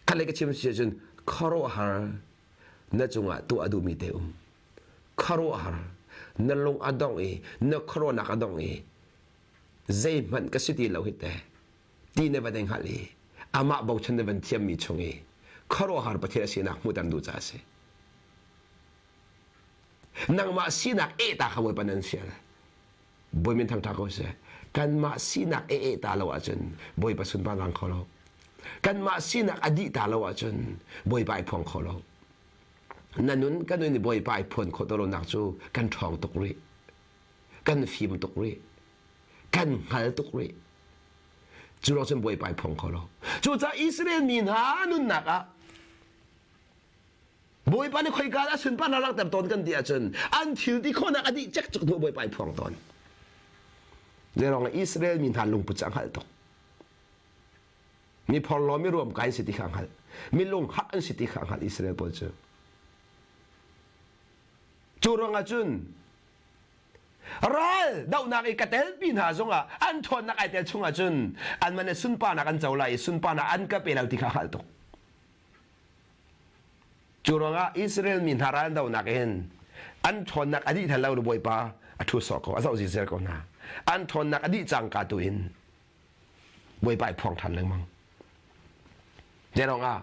Khat ka chim si ahcun khuaruahhar na cungah tuah a duhmi te um. Khuaruahhar na lung a dongh i na khuaruahnak a dongh i zeihmanh ka si ti lo hi te ti na van i hngalh i amah bochan na van thiammi chung i khuaruahhar Pathian a sinak hmuhter duh caah a si. Nangmah sinak eh ta kha Bawipa nan fial. Bawi min thangṭha ko seh. Kanmah sinak e eh ta lo ahcun Bawipa sunpar lang kho lo. Kanmah sinak a dih ta lo ahcun Bawipa ai phuang kho lo. Na nun kan nun i Bawipa ai phuan khawh lo nak cu kan ṭhawng tuk rih. Kan fim tuk rih. Kan hngal tuk rih. Cu lawng cun Bawipa ai phuang kho lo. Cucaah Israel mi hna nunnak ah Bawipa nih khoika dah sunparnak langhter tawn kan ti ahcun an thil ti khawhnak a dih cekcuk hnu Bawipa i phuang tawn. Zeirong Israel mi hna lungput cu a hngalh tuk. Mi phorhlaw mi ruamkai an si ti kha a hngalh. Mi lunghak an si ti kha a hngalh Israel pawl cu. Cu ruangah cun ral dohnak i ka telpi hna zongah an ṭhawnnak ai tel chungah cun anmah nih sunparnak an co lai i sunparnak an ka pe lo ti kha a hngalh tuk. Cu ruangah Israel mi hna raldohnak in an ṭhawnnak a dih thal lo Bawipa a ṭhu sawh ko, a zoh zizel ko hna. An ṭhawnnak a dih cangka tu in Bawipa i phuang ṭhan lengmang. Zeiruangah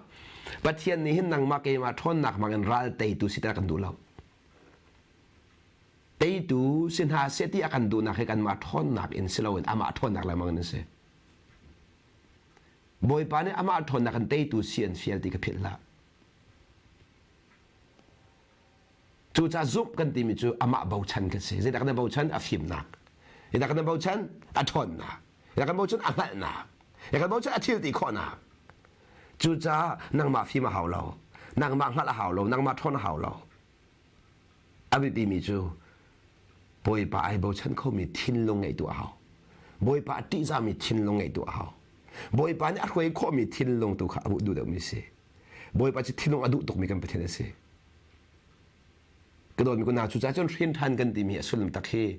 Pathian nih hin nangmah keimah ṭhawnnak hmang in ral teitu siter kan duh lo. Teitu si hna seh ti a kan duhnak hi kanmah ṭhawnnak in si loin amah ṭhawnnak lengmang in a si. Bawipa nih amah ṭhawnnak in teitu si an fial ti ka philh hlah. Cucaah zumh kan timi cu amah bochan kan si. Zeidah kan bochan? A fimnak. Zeidah kan bochan? A ṭhawnnak. Zeidah kan bochan? A hngalhnak. Zeidah kan bochan? A thil ti khawhnak. Cucaah nangmah fim a hau lo. Nangmah hngalh a hau lo. Nangmah ṭhawn a hau lo. A biapimi cu Bawipa ai bochan khomi thinlung ngeih tu a hau. Bawipa a ṭihzahmi thinlung ngeih tu a hau. Bawipa nih a hruai khawhmi thinlung tu kha a duh deuhmi si. Bawipa cu thinlung a duh tukmi kan Pathian a si. Ka dawtmi ku na cucaah cun hrin ṭhan kan timi a sullam tak hi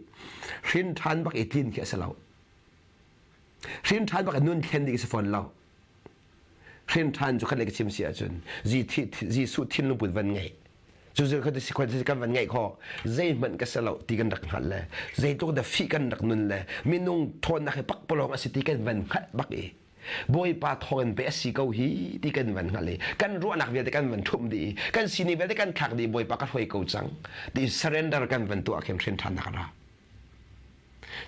hrin ṭhan bak i tlin khi a si lo. Hrin ṭhan bak i nun thlen ding a si fawn lo. Hrin ṭhan cu khat le ka chim si ahcun Jesuh thinlung put van ngeih cu zir kha si khoi kan van ngeih khawh zeihmanh ka si lo ti kan rak hngalh le zeitluk dah fih kan rak nun le minung ṭhawnnak hi pakpalawng a si ti kan van hngalh bak i Bawipa thawngin pe a si ko hi ti kan van hngalh i kan ruahnak vialte kan van ṭhumh dih i kan sining vialte kan thlak dih Bawipa ka hruai ko cang ti surrender kan van tuah khin hrin ṭhannak a ra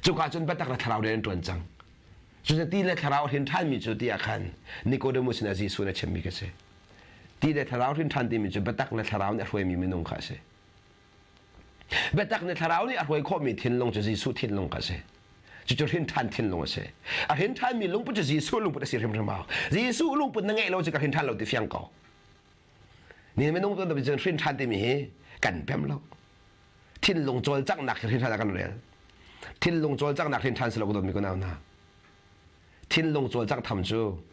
cuka cun biatak le thlarau rian an ṭuan cang cucu ti le thlarau hrin ṭhanmi cu ti ah khan Nicodemus sinah Jesuh nih a chimmi ka si Ti le thlarau hrin ṭhan timi cu biatak le thlarau nih a hruaimi minung kha a si. Biatak nih thlarau nih a hruai khawhmi thinlung cu Jesuh thinlung kha a si. Cucu hrin ṭhan thinlung a si. A hrin ṭhanmi lungput cu Jesuh lungput a si hrimhrim hau. Jesuh lungput na ngeih lo cu ka hrin ṭhan lo ti fiang ko. Ni minung tuan cun hrin ṭhan timi hi kan pem lo. Thinlung cawlcanghnak hi hrin ṭhan ah kan rel. Thinlung cawlcanghnak hrin ṭhan si lo ka dawtmi ka nau hna. Thinlung cawlcangh tham cu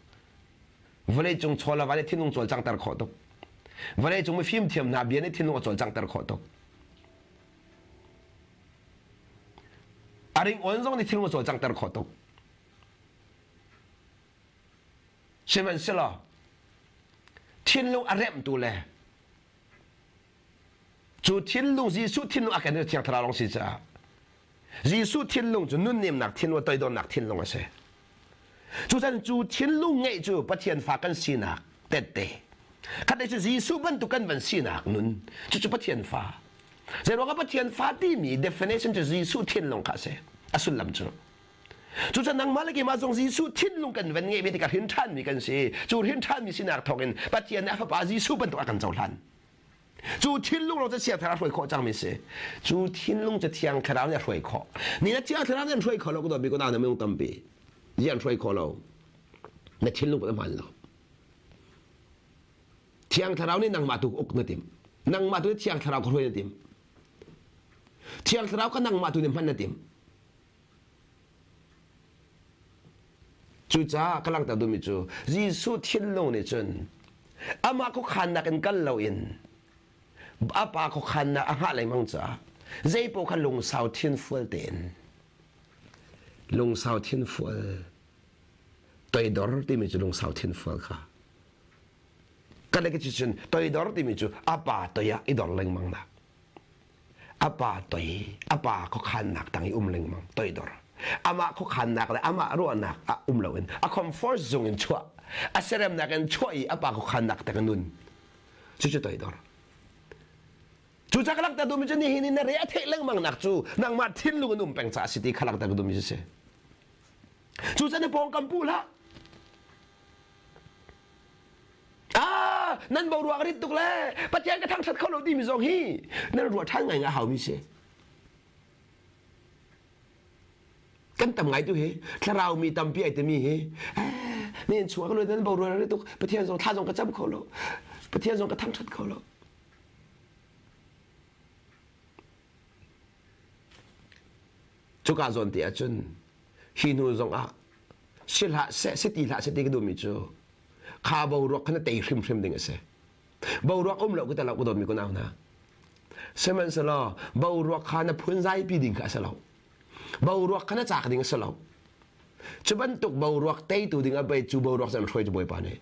Vawleicung chawlava nih thinlung cawlcanghter khawh tuk. Vawleicung mifim thiam hna bia nih thinlung a cawlcanghter khawh tuk. A ringawn zong nih thinlung a cawlcanghter khawh tuk. Sihmanhsehlaw thinlung a remhtu le cu thinlung Jesuh thinlung a ken Thiang Thlarau lawng si caah Jesuh thinlung cu nunnemnak thinlung toidornak thinlung a si. Cucan cu thinlung ngeih cu Pathian fa kan sinak tette. Khat cu Jesuh bantuk kan van sinak nun cucu Pathian fa. Zeiruangah Pathian fa timi definition cu Jesuh thinlung kha a si. A sullam cu. Cucan nangmah le keimah zong Jesuh thinlung kan van ngeih ve tikah hrin ṭhanmi kan si. Cu hrin ṭhanmi sinak thawngin Pathian nih a fapa Jesuh bantuk a kan cohlan. Cu thinlung lawng cu Thiang Thlarau hruai khawh cangmi si. Cu thinlung cu Thiang Thlarau nih a hruai khawh. Ni na Thiang Thlarau nih an hruai khawh lo ka dawt mi ko na minung tampi. Zi an hruai khawh lo. Na thinlung put a hmaan lo. Thiang Thlarau nih nangmah tu uk na tim. Nangmah tu nih Thiang Thlarau ka hruai na tim. Thiang Thlarau ka nangmah tu nih hman na tim. Cucaah ka langhter duhmi cu Jesuh thinlung nih cun amah khuakhannak in kal loin a pa khuakhannak a hngah lengmang caah zeipaoh kha lungsau thinfual tein lungsau thinfual toidor timi cu lungsau thinfual kha kan le cun toidor timi cu a pa toi ah i dor lengmang nak A pa toi, a pa khuakhannak tang i um lengmang, toidor. Amah khuakhannak le amah ruahnak ah um loin a comfort zung in chuah, a seremnak in chuah i a pa khuakhannak tang nun. Cucu toidor. Cucaah ka langhter duhmi cu nihin in na re a theih lengmang nak cu nangmah thinlung in um peng caah a si ti kha langhter ka duhmi cu si. Cucaah na pawngkam pu hlah. Ah, nan boruak rit tuk le Pathian ka thangṭhat kho lo timi zong hi nan ruah ṭhan ngai ngai haumi si. Kan tam ngai tu hi thlarau mi tampi ai timi hi eh, ni in chuak lo nan boruak rit tuk Pathian zong thla zong ka cam kho lo Pathian zong ka thangṭhat kho lo. Cuka zawn te ahcun hi hnu zong ah si hlah seh si ti hlah seh ti ka duhmi cu kha boruak kha na tei hrimhrim ding a si. Boruak um lo ka lo ka dawtmi ka nau hna. Sihmanhsehlaw boruak kha na phunzaipi ding kha a si lo. Boruak kha na caak ding a si lo. Cu bantuk boruak teitu ding ah pei cu boruak cu an hruai cu Bawipa nih.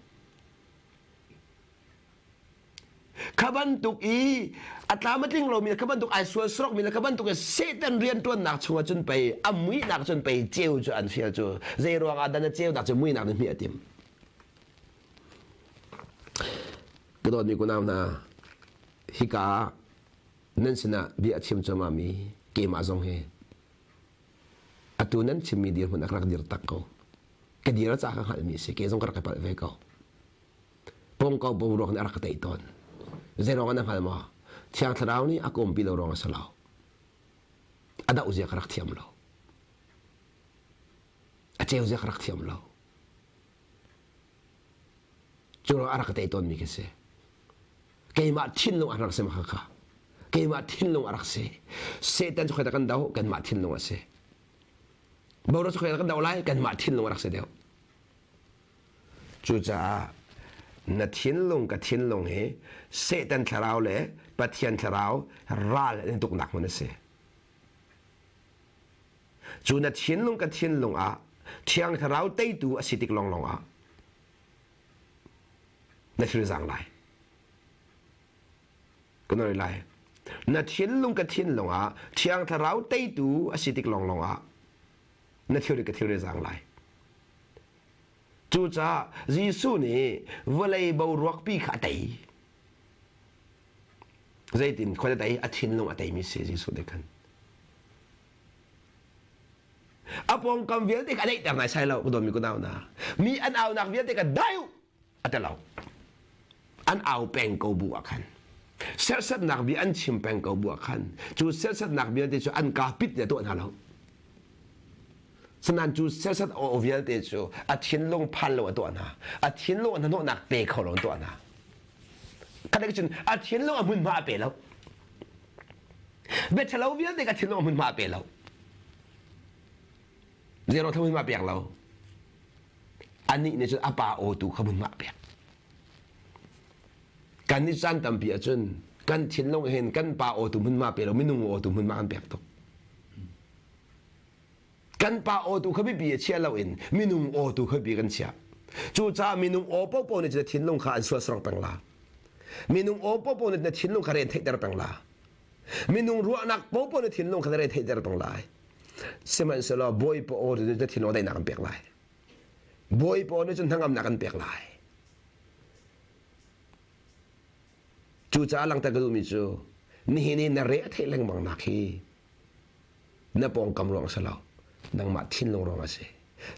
Kha bantuk i a tlam a tling lomi le kha bantuk ai sual sorokmi le kha bantuk i Satan rianṭuannak chungah cun pei a muihnak cun pei ceu cu an fial cu zei ruangah dah na ceunak cu muihnak na hmih a tim. Ka dawtmi kunau hna, hika ah nan sinah bia a chim cuahmahmi keimah zong hi atu nan chimmi dirhmun ah ka rak dir tak ko. Ka dir a ca ka hngalhmi a si, kei zong ka rak i palh ve ko. Pawngkau boruak nih a rak ka tei tawn. Zeiruang ah na hngal maw? Thiang Thlarau nih a ka umpi lo ruang a si lo. A doh zia ka rak thiam lo. A ceu zia ka rak thiam lo. Cu ruang a rak ka tei tawnmi ka si. Keimah thinlung a rak si ma kha. Keimah thinlung a rak si. Satan cu khoita kan do kanmah thinlung a si. Boruak cu khoita kan do lai kanmah thinlung a rak si deuh. Cucaah na thinlung ka thinlung hi Satan thlarau le Pathian thlarau ral an i tuknak hmun a si. Cu na thinlung ka thinlung ah Thiang Thlarau teitu a si tik lawnglawng ah na thil zaang lai. Ka nawl lai. Na thinlung ka thinlung ah Thiang Thlarau teitu a si tik lawnglawng ah na thilri ka thilri zaang lai. Cucaah Jesuh nih vawlei boruakpi kha a tei. Zeitin khua a tei? A thinlung a teimi si Jesuh nih khan. A pawngkam vialte kha a daihter naisai lo, ka dawtmi kunau hna. Mi an aunak vialte kha dai u a ti lo. An au peng ko bu ah khan. Serhsatnak bia an chim peng ko bu ah khan cu serhsatnak vialte cu an kaa pit le tuah hna lo. Sinain cu serhsat aw vialte cu a thinlung phan lo a tuah hna. A thinlung a hnahnawhnak pe kho lo an tuah hna. Khatlei cun a thinlung a hmunhma a pe lo. Biaṭhalo vialte ka thinlung a hmunhma a pe lo. Zero thla hmunhma pek lo. Anih nih cun a pa aw tu kha hmunhma a pek. Kan nih caan tampi ahcun kan thinlung hin kan pa aw tu hmunhma pe lo minung aw tu hmunhma kan pek tuk. Kan pa aw tu kha biapi a chia loin minung aw tu kha biapi kan chiah. Cucaah minung aw paohpaoh nih na thinlung kha an sualsarang peng la. Minung aw paohpaoh nih na thinlung kha ren theihter peng la. Minung ruahnak paohpaoh na thinlung kha na ren theihter peng lai. Sihmanhsehlaw Bawipa aw nih na thinlung daihnak an pek lai. Bawipa aw nih cun hnangamnak an pek lai. Cucaah langhter ka duhmi cu nihin i na re a theih lengmang nak hi na pawngkam ruang a si lo nangmah thinlung ruang a si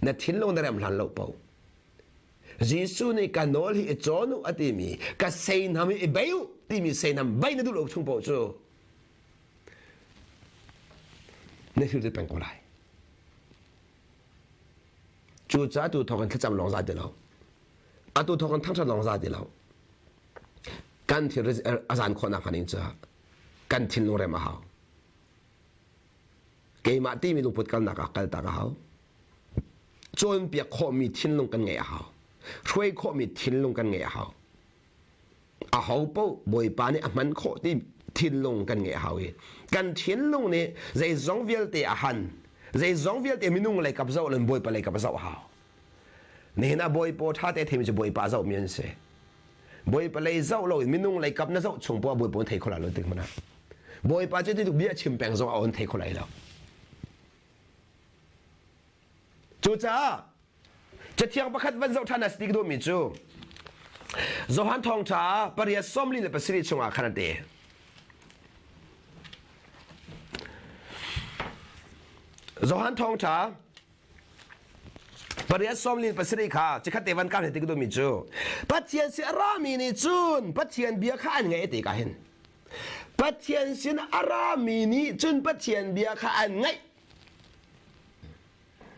na thinlung na rem hlan lo paoh Jesuh nih ka nawl hi i cawn u a timi ka seinam hi i bei u timi seinam bei na duh lo chung paoh cu na thil peng ko lai cucaah tu thawk in thlacam lawng za ti lo atu thawk in thangṭhat lawng za ti lo kan thil a zan khawhnak hnga ding caah kan thinlung rem a hau Keimah timi lungput kalnak ah kaltak a hau. Cawnpiak khawhmi thinlung kan ngeih a hau. Hruai khawhmi thinlung kan ngeih a hau. A ho paoh Bawipa nih a hman khawh ti thinlung kan ngeih a hau i kan thinlung nih zeizong vialte a han zeizong vialte minung lei kap zoh loin Bawipa lei kap a zoh a hau. Nihin ah Bawipa ṭha te theimi cu Bawipa zohmi an si. Bawipa lei zoh loin minung lei kap na zoh chung poah Bawipa thei kho lai lo tik hmanh ah. Bawipa cu ti bia chim peng zong a on thei kho lai lo. Cucaah Cathiang pakhat van zoh ṭhan ah si duhmi cu Johan Thawngṭha pariat sawmli le pasarih chungah khan a ti. Johan Thawngṭha Pariat sawmli pasarih kha cikhat te van kar he ti ka duhmi cu Pathian sin a rami nih cun Pathian bia kha an ngaih ti ka hin. Pathian sin a rami nih cun Pathian bia kha an ngaih.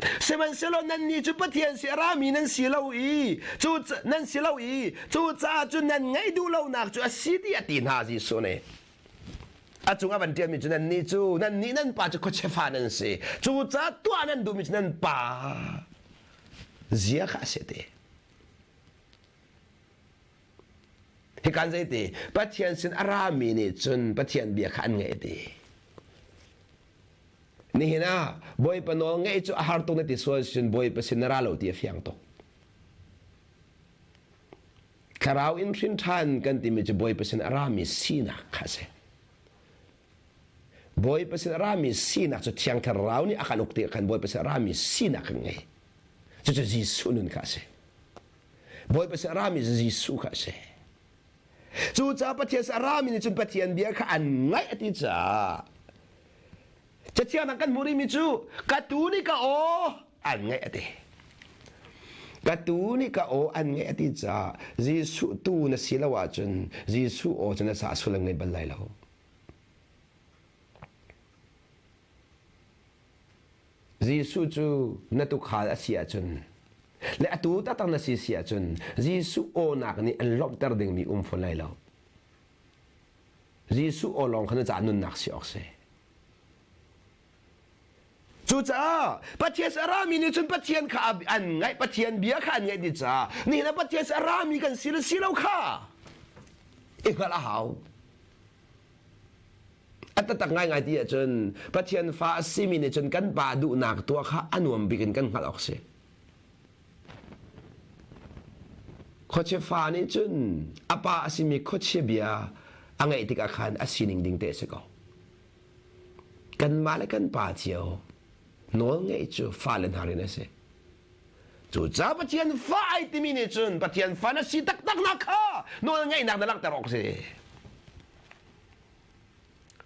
Sihmanhsehlaw nannih cu Pathian sin a rami nan si lo i cu nan si lo i cucaah cun nan ngaih duh lonak cu a si tiah a ti hna Jesuh nih. A cung a van ṭialmi cu nannih cu nannih nan pa cu khuachia fa nan si. Cucaah tuah nan duhmi cu nan pa zia kha a si te. Hikan zei ti Pathian sin a rami nih cun Pathian bia kha an ngaih ti. Nihin ah Bawipa nawl ngaih cu a har tuk na ti sual cun Bawipa sin na ra lo ti a fiang tuk. Thlarau in hrin ṭhan kan timi cu Bawipa sin a rami sinak kha a si. Bawipa sin a rami sinak cu Thiang Thlarau nih a kan uk tikah khan Bawipa sin a rami sinak kan ngei. Cucu Jesuh nun kha a si. Bawipa sin a rami cu Jesuh kha a si. Cucaah Pathian sin a rami nih cun Pathian bia kha an ngaih a ti caah Cathiang ah kan hmuh rihmi cu ka tuu nih ka aw an ngaih a ti. Ka tuu nih ka aw an ngaih a ti caah Jesuh tuu na si lo ahcun Jesuh aw cu na sa sullam ngei bal lai lo. Jesuh cu na tukhal a si ahcun le atu taktak na si si ahcun Jesuh awnak nih an lawmhter dingmi um fawn lai lo. Jesuh aw lawng kha na caah nunnak si awk si. Cucaah Pathian a rami nih cun Pathian kha an ngaih, Pathian bia kha an ngaih dih caah nihin ah Pathian a rami kan si le si lo kha i hngalh a hau. A taktak ngaingai ti ahcun Pathian fa a simi nih cun kan pa duhnak tuah kha a nuam bik in kan hngalh awk si. Khuachia fa nih cun a pa a simi khuachia bia a ngaih tikah khan a sining ding te a si ko. Kanmah le kan pa cio nawl ngeih cu fale hna rian a si. Cucaah Pathian fa ai timi nih cun Pathian fa na si taktak nak kha nawl ngeihnak na langhter awk a si.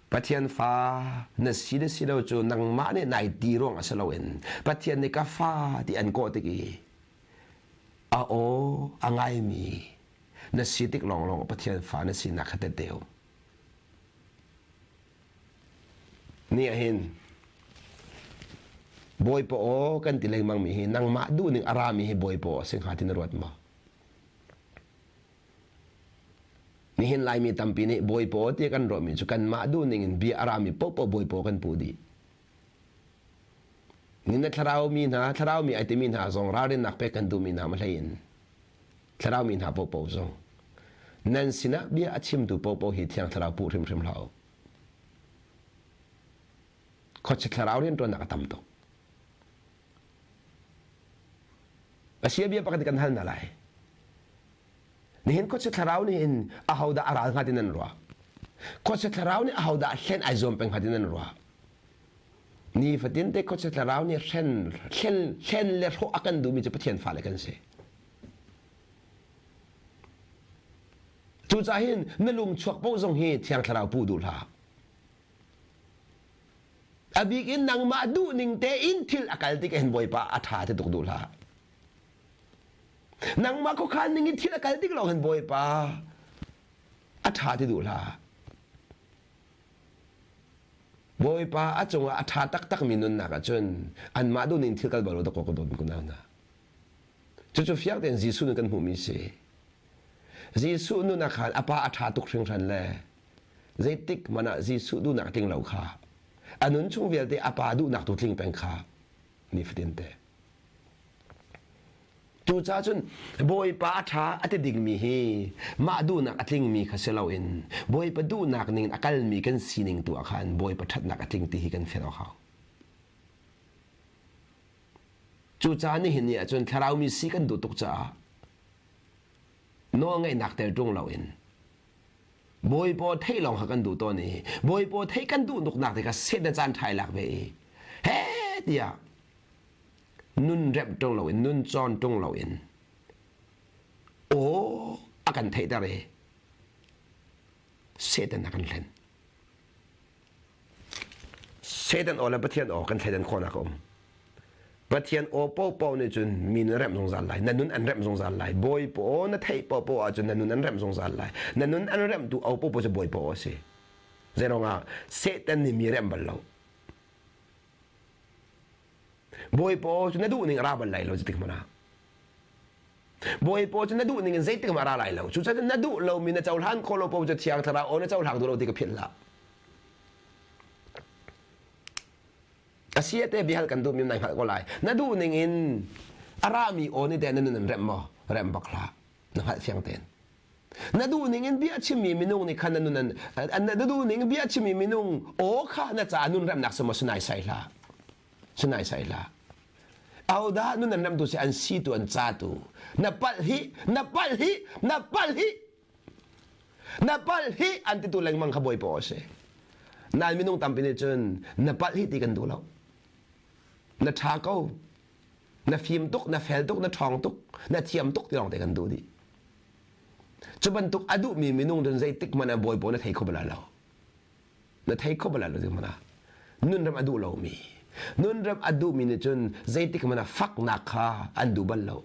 Pathian fa na si le si lo cu nangmah nih nai ti ruang a si loin Pathian nih ka fa ti an kawh tik i a aw a ngaimi na si tik lawnglawng Pathian fa na sinak kha tette um. Ni ah hin Bawipa aw kan ti lengmang mi hi nangmah duhning a rami hi Bawipa aw a si hnga ti na ruat maw? Nihin Laimi tampi nih bawipaw ti kan ruahmi cu kanmah duhning in bia a rami paohpaoh bawipaw kan puh dih. Ni na thlarau mi hna, thlarau mi ai timi hna zong ralrinnak pek kan duhmi hna ma hlei in thlarau mi hna paohpaoh zong nan sinah bia a chimtu paohpaoh hi thiang thlarau puh hrimhrim hlah u. Khuachia thlarau rianṭuannak a tam tuk. A sia bia pakhat kan hal hna lai. Nihin khuachia thlarau nih hin ahodah a ral hnga ti nan ruah? Khuachia thlarau nih ahodah hlen ai zuam peng hnga ti nan ruah? Nifatin te khuachia thlarau nih hren, hlen, hlen le hrawh a kan duhmi cu Pathian fale kan si. Cucaah hin na lung chuak paoh zong hi Thiang Thlarau puh duh hlah. A bik in nangmah duh ning tein thil a kal tik hin Bawipa a ṭha ti tuk duh hlah. Nangmah khuakhan ning in thil a kal tik lawng hin Bawipa a ṭha ti duh hlah. Bawipa a cungah a ṭha taktakmi nunnak ahcun anmah duh ning thil kal bal lo dawkaw ka dawt kun hna. Cucu fiang tein Jesuh nih kan hmuhmi si. Jesuh nun ah khan a pa a ṭha tuk hringhran le zeitik hmanh ah Jesuh duhnak tling lo kha a nun chung vialte a pa duhnak tu tling peng kha nifatin te. Cucaah cun Bawipa a ṭha a ti dingmi hi mah duhnak a tlingmi kha si loin Bawipa duhnak ning in a kalmi kan sining tu ah khan Bawipa ṭhatnak a tling ti hi kan fian awk hau. Cucaah nihin ni ahcun thlarau mi si kan duh tuk caah nawlngeihnak tel ṭung loin Bawipa theih lawng kha kan duh tawn i Bawipa theih kan duh tuknak te kha Satan caan ṭha i lak ve i he tiah nun remh ṭung loin nun cawn ṭung loin aw a kan theihter i Satan a kan hlen. Satan aw le Pathian aw kan thleidan khawhnak a um. Pathian aw paohpaoh nih cun mi na remh zungzal lai. Na nun an remh zungzal lai. Bawipa aw na theih paohpaoh ahcun na nun an remh zungzal lai. Na nun an remhtu aw paohpaoh cu Bawipa aw a si. Zeiruangah Satan nih mi remh bal lo. Bawipa aw cu na duh ning a ra bal lai lo zeitik hmanh ah. Bawipa cu na duh ning in zeitik hmanh a ra lai lo. Cucaah na duh lomi na cohlan khawh lo paoh cu Thiang Thlarau aw na cohlang duh lo ti ka philh hlah. A si te biahal kan duhmi nai hngalh ko lai. Na duh ning in a rami aw nih teh na nun an remh maw? Remh bak hlah. Na hngalh fiang tein. Na duh ning in bia chimmi minung nih khan na nun an na duh ning bia chimmi minung aw kha na caah nun remnak si maw sinai sai hlah. Sinai sai hlah. Ahodah nun an remtu si an si tu an ca tu. Na palh hi, na palh hi, na palh hi. Na palh hi an titu lengmang kha bawipa aw si. Nain minung tampi nih cun na palh hi ti kan duh lo. Na ṭha ko, na fim tuk, na fel tuk, na ṭhawng tuk, na thiam tuk ti lawng te kan duh dih. Cu bantuk a duhmi minung cun zeitik hmanh ah bawipa na thei kho bal lo. Na thei kho bal lo hmanh ah nunram a duh lomi nunram a duhmi nih cun zeitik hmanh ah faknak kha an duh bal lo.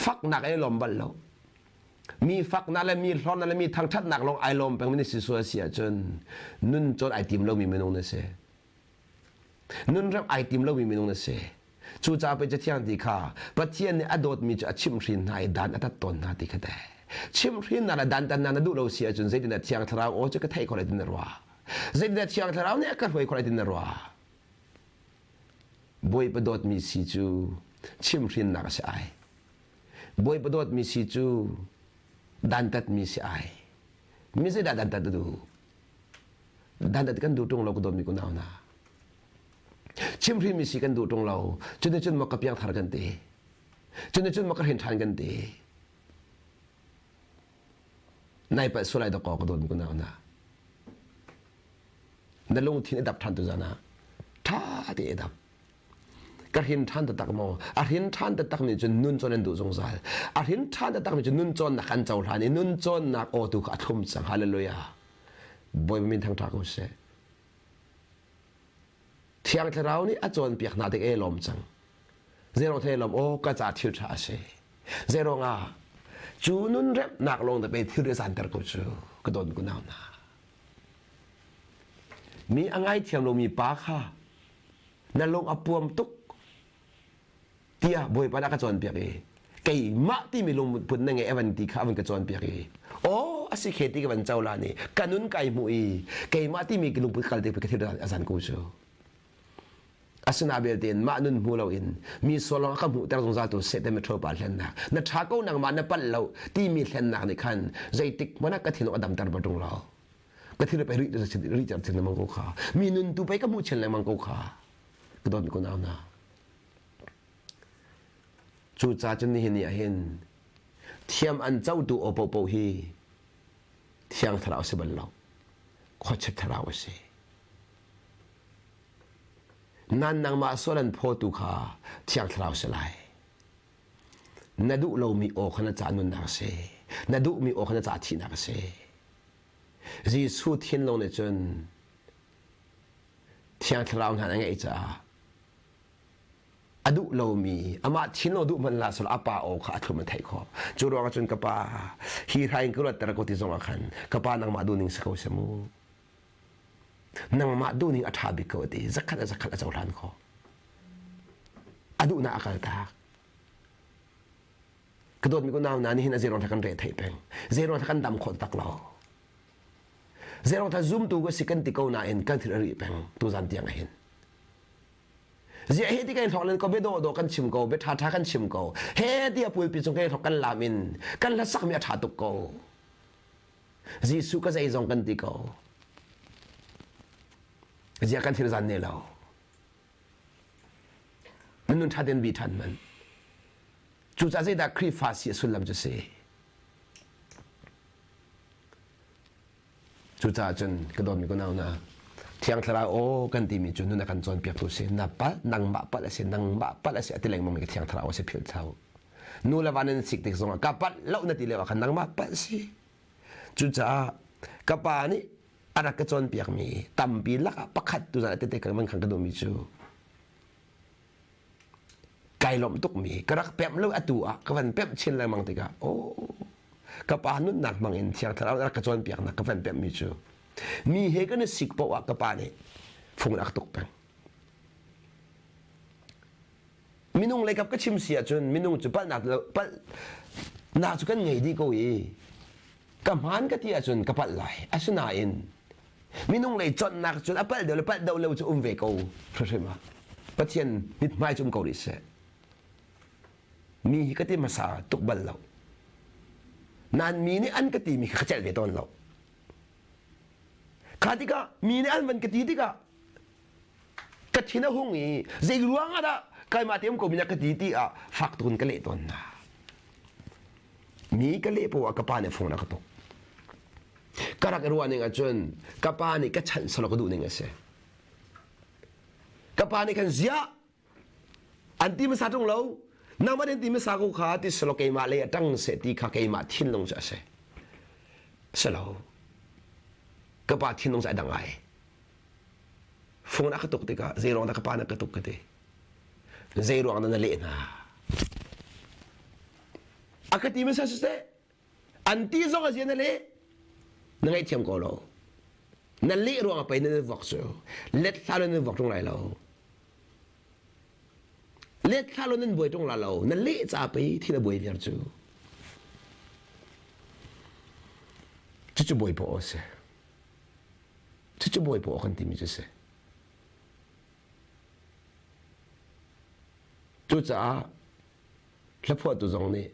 Faknak ai lawm bal lo. Mi faknak le mi hlornak le mi thangṭhatnak lawng ai lawm pengmi na si sual si ahcun nun cawn ai tim lomi minung na si. Nunram ai tim lomi minung na si. Cucaah pei Cathiang ti kha Pathian nih a dawtmi cu a chimhhrin hna i dan a tat tawn hna ti kha teh. Chimhhrinnak le dantatnak na duh lo si ahcun zeitindah Thiang Thlarau aw cu ka theih khawh lai ti na ruah? Zeitindah Thiang Thlarau nih a ka hruai khawh lai ti na ruah? Bawipa dawtmi si cu chimhhrinnak a si ai. Bawipa dawtmi si cu dantatmi si ai. Mi zeidah dantat a duh? Dantat kan duh ṭung lo ka dawtmi kunau hna. Chimhhrinmi si kan duh ṭung lo. Cuticun maw ka piangthar kan ti. Cuticun maw ka hrin ṭhan kan ti. Nai palh sual ai dawkaw ka dawtmi kunau hna. Na lungthin i dap ṭhan tu zan ah ṭha te i dap. Ka hrin ṭhan taktak maw? A hrin ṭhan taktak nih cun nun cawn an duh zungzal. A hrin ṭhan taktak nih cun nun cawnnak an cohlan i nun cawnnak aw tu kha a thlum cang. Hallelujah. Bawipa min thangṭha ko seh. Thiang Thlarau nih a cawnpiak hna tik e lawm cang. Zeiruang thei lawm aw ka ca thil ṭha a si. Zeiruang ah cu nun remnak lawng da pe thil ri zanter ko cu ka don ku nau hna. Mi a ngaithiam lomi pa kha na lung a puam tuk tiah Bawipa nih a ka cawnpiak i keimah timi lungput na ngei a van ti kha a van ka cawnpiak i aw a si khe ti ka van co la ni ka nun kai hmuh i keimah timi lungput kal te ka thil a zan ko cu asina belte in mah nun hmu loin mi sual lawng a ka hmuhter zungzal tu Satan metro pa hlennak na ṭha ko nangmah na palh lo timi hlennak nih khan zeitik hmanh ah ka thinlung a damter ba ṭung lo ka thil pei rih rih ter chin lengmang ko kha mi nun tu pei ka hmuh chin lengmang ko kha ka dawt ko nau na. Cucaah cun nihin ni ah hin thiam an cotu aw paohpaoh hi Thiang Thlarau si bal lo. Khuachia thlarau a si. Nan nangmah sual an phawtu kha Thiang Thlarau si lai. Na duh lomi aw kha na ca nunnak a si. Na duhmi aw kha na ca thihnak a si. Jesuh thinlung nih cun Thiang Thlarau hna a ngeih caah a duh lomi amah thinlung duh hmanh la selaw a pa aw kha a thlum a theih khawh. Cu ruangah cun ka pa hi hrai in ka ruatter ko ti zongah khan ka pa nangmah duhning si ko seh mu. Nangmah duhning a ṭha bik ko a ti. Zakhat a zakhat a cohlan khawh. A duhnak a kaltak. Ka dawtmi ko nau na nihin a zeiruang kan re theih peng. Zeiruang kan dam khawh tak lo. Zeiruang tha zumtu ka si kan ti ko nain kan thil a rih peng tuzan tiang ah hin. Ziah hi ti kai hlok len ko bia dawh dawh kan chim ko bia ṭha ṭha kan chim ko he tiah pulpi cung kai hlok kan lam in kan hlasak mi a ṭha tuk ko. Jesuh ka zeizong kan ti ko. Ziah kan thil zan ne lo. Na nun ṭha ten bi ṭhan man. Cucaah zeidah Khrihfa si a sullam cu si? Cucaah cun ka dawtmi ka nau hna, Thiang Thlarau aw kan timi cu nun a kan cawnpiaktu si. Na palh, nangmah palh a si, nangmah palh a si a ti lengmangmi ka Thiang Thlarau a si philh thlau. Nu le va nan sik tik zongah ka palh lo na ti lio ah khan nangmah palh si. Cucaah ka pa nih a rak ka cawnpiakmi tampi lakah pakhat tu zan tete ka van khang ka duhmi cu kai lawmh tukmi ka rak pemh lo atu ah ka van pemh chin lengmang tikah oh ka pa nunnak hmang in thiang thlarau rak ka cawnpiaknak ka van pemhmi cu mi he kan i sik paoh ah ka pa nih fung rak tuk peng minung leikap ka chim si ahcun minung cu palhnak palhnak cu kan ngei dih ko i ka hmaan ka ti ahcun ka palh lai asinain minung lei cawnnak cun a palh deuh le palh deuh lo cu um ve ko hrimhrim ah Pathian mithmai cu um ko rih seh mi hi ka ti hmasa tuk bal lo nan mi nih an ka timi kha ka celh ve tawn lo kha tikah mi nih an van ka ti tikah ka thin a hung i zei ruang ah dah keimah te um ko mi na ka ti ti ah fak tuk in ka leh tawn hna mi ka leh poah ka pa nih phone a ka tuk ka rak i ruah ning ahcun ka pa nih ka chanh selaw ka duh ning a si ka pa nih khan ziah an ti hmasa ṭung lo nangmah nih an ti hmasa ko kha ti selaw keimah lei a ṭang seh ti kha keimah thinlung cu a si si lo ka pa thinlung cu a dang ai phone a ka tuk tikah zei ruang dah ka pa na ka tuk ka ti zei ruang dah na leh hna a ka ti hmasa siseh an ti zong a zia na leh na ngaihthiam ko lo na leh ruang ah pei na vok cu let hlah lo nan vok ṭung lai lo let hlah lo nan buai ṭung la lo na leh ca pei thil a buai viar cu cucu bawipa aw si Cucu bawipa aw kan timi cu si. Cucaah hlaphuahtu zong nih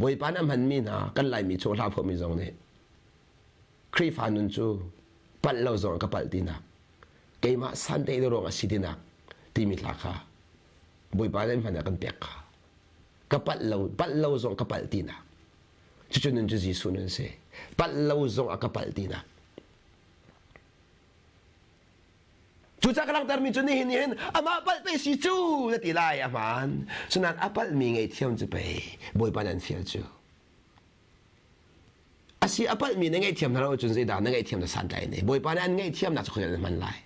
Bawipa nih a hmanmi hna kan Laimi chung hla phuahmi zong nih Khrihfa nun cu palh lo zong ka palh tinak keimah santeih lo ruang a si tinak timi hla kha Bawipa nih hman ah kan pek kha ka palh lo palh lo zong ka palh tinak Cucu nun cu Jesuh nun si. Palh lo zong a ka palh tinak. Cucaah ka langhtermi cu nihin nihin amah palh pe si cu na ti lai a hmaan. Cunain a palhmi ngaihthiam cu pei Bawipa nan fial cu. Asi a palhmi na ngaihthiam hna lo cun zeidah na ngaihthiam na santlai ne. Bawipa nih an ngaihthiamnak cu khuazei na hman lai.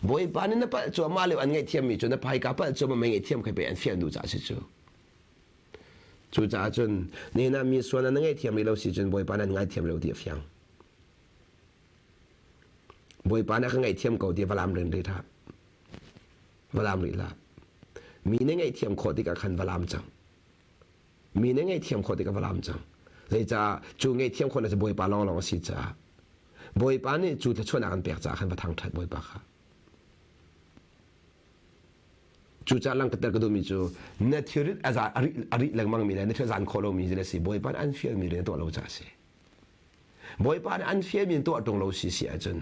Bawipa nih na palh cuahmah lio an ngaihthiammi cu na phaika palh cuahmah mei ngaihthiam khi pei an fial duh caah si cu. Cucaah cun nihin ah mi sual na ngaihthiam rih lo si cun Bawipa nan ngaithiam lo ti a fiang. Bawipa nih a ka ngaihthiam ko ti va lam rin rih hlah. Va lam rih hlah. Mi na ngaihthiam khawh tikah khan va lam cang. Mi na ngaihthiam khawh tikah va lam cang. Zeicah cu ngaihthiam khawhnak cu Bawipa lawnglawng a si caah Bawipa nih cu thluachuahnak an pek caah khan va thangṭhat Bawipa kha. Cucaah langhter ka duhmi cu na thilrit a a rih lengmangmi le na thil a zan khawh lomi zin a si. Bawipa nih an fialmi rian tuah lo caah a si. Bawipa nih an fialmi in tuah ṭung lo si si ahcun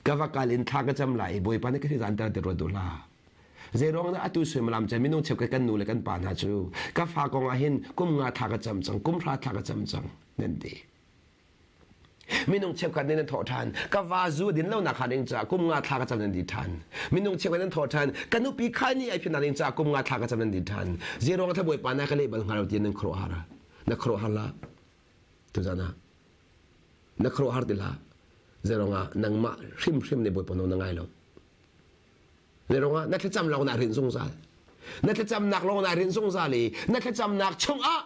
ka va kal in thla ka cam lai i Bawipa nih ka thil zanter ti ruat duh hlah. Zeiruang dah atu suimilam caan minung cheukhat kan nu le kan pa hna cu ka fa kong ah hin kum nga thla ka cam cang, kum hra thla ka cam cang nan ti. Minung cheukhat nih nan thawh ṭhan. Ka va zu din lo nak ding caah kum nga thla ka cam nan di ṭhan. Minung cheukhat nan thawh ṭhan. Ka nupi khai nih ai phinak ding caah kum nga thla ka cam nan di ṭhan. Zeiruang ah Bawipa na ka leh bal hnga lo ti nan khuaruahhar. Na khuaruahhar la. Tuzan ah na khuaruahhar ti hlah. Zeiruang ah nangmah hrimhrim nih Bawipa nawl na ngai lo. Zeiruang ah na thlacam lawng naa rinh zungzal. Na thlacamnak lawng naa rinh zungzal i na thlacamnak chungah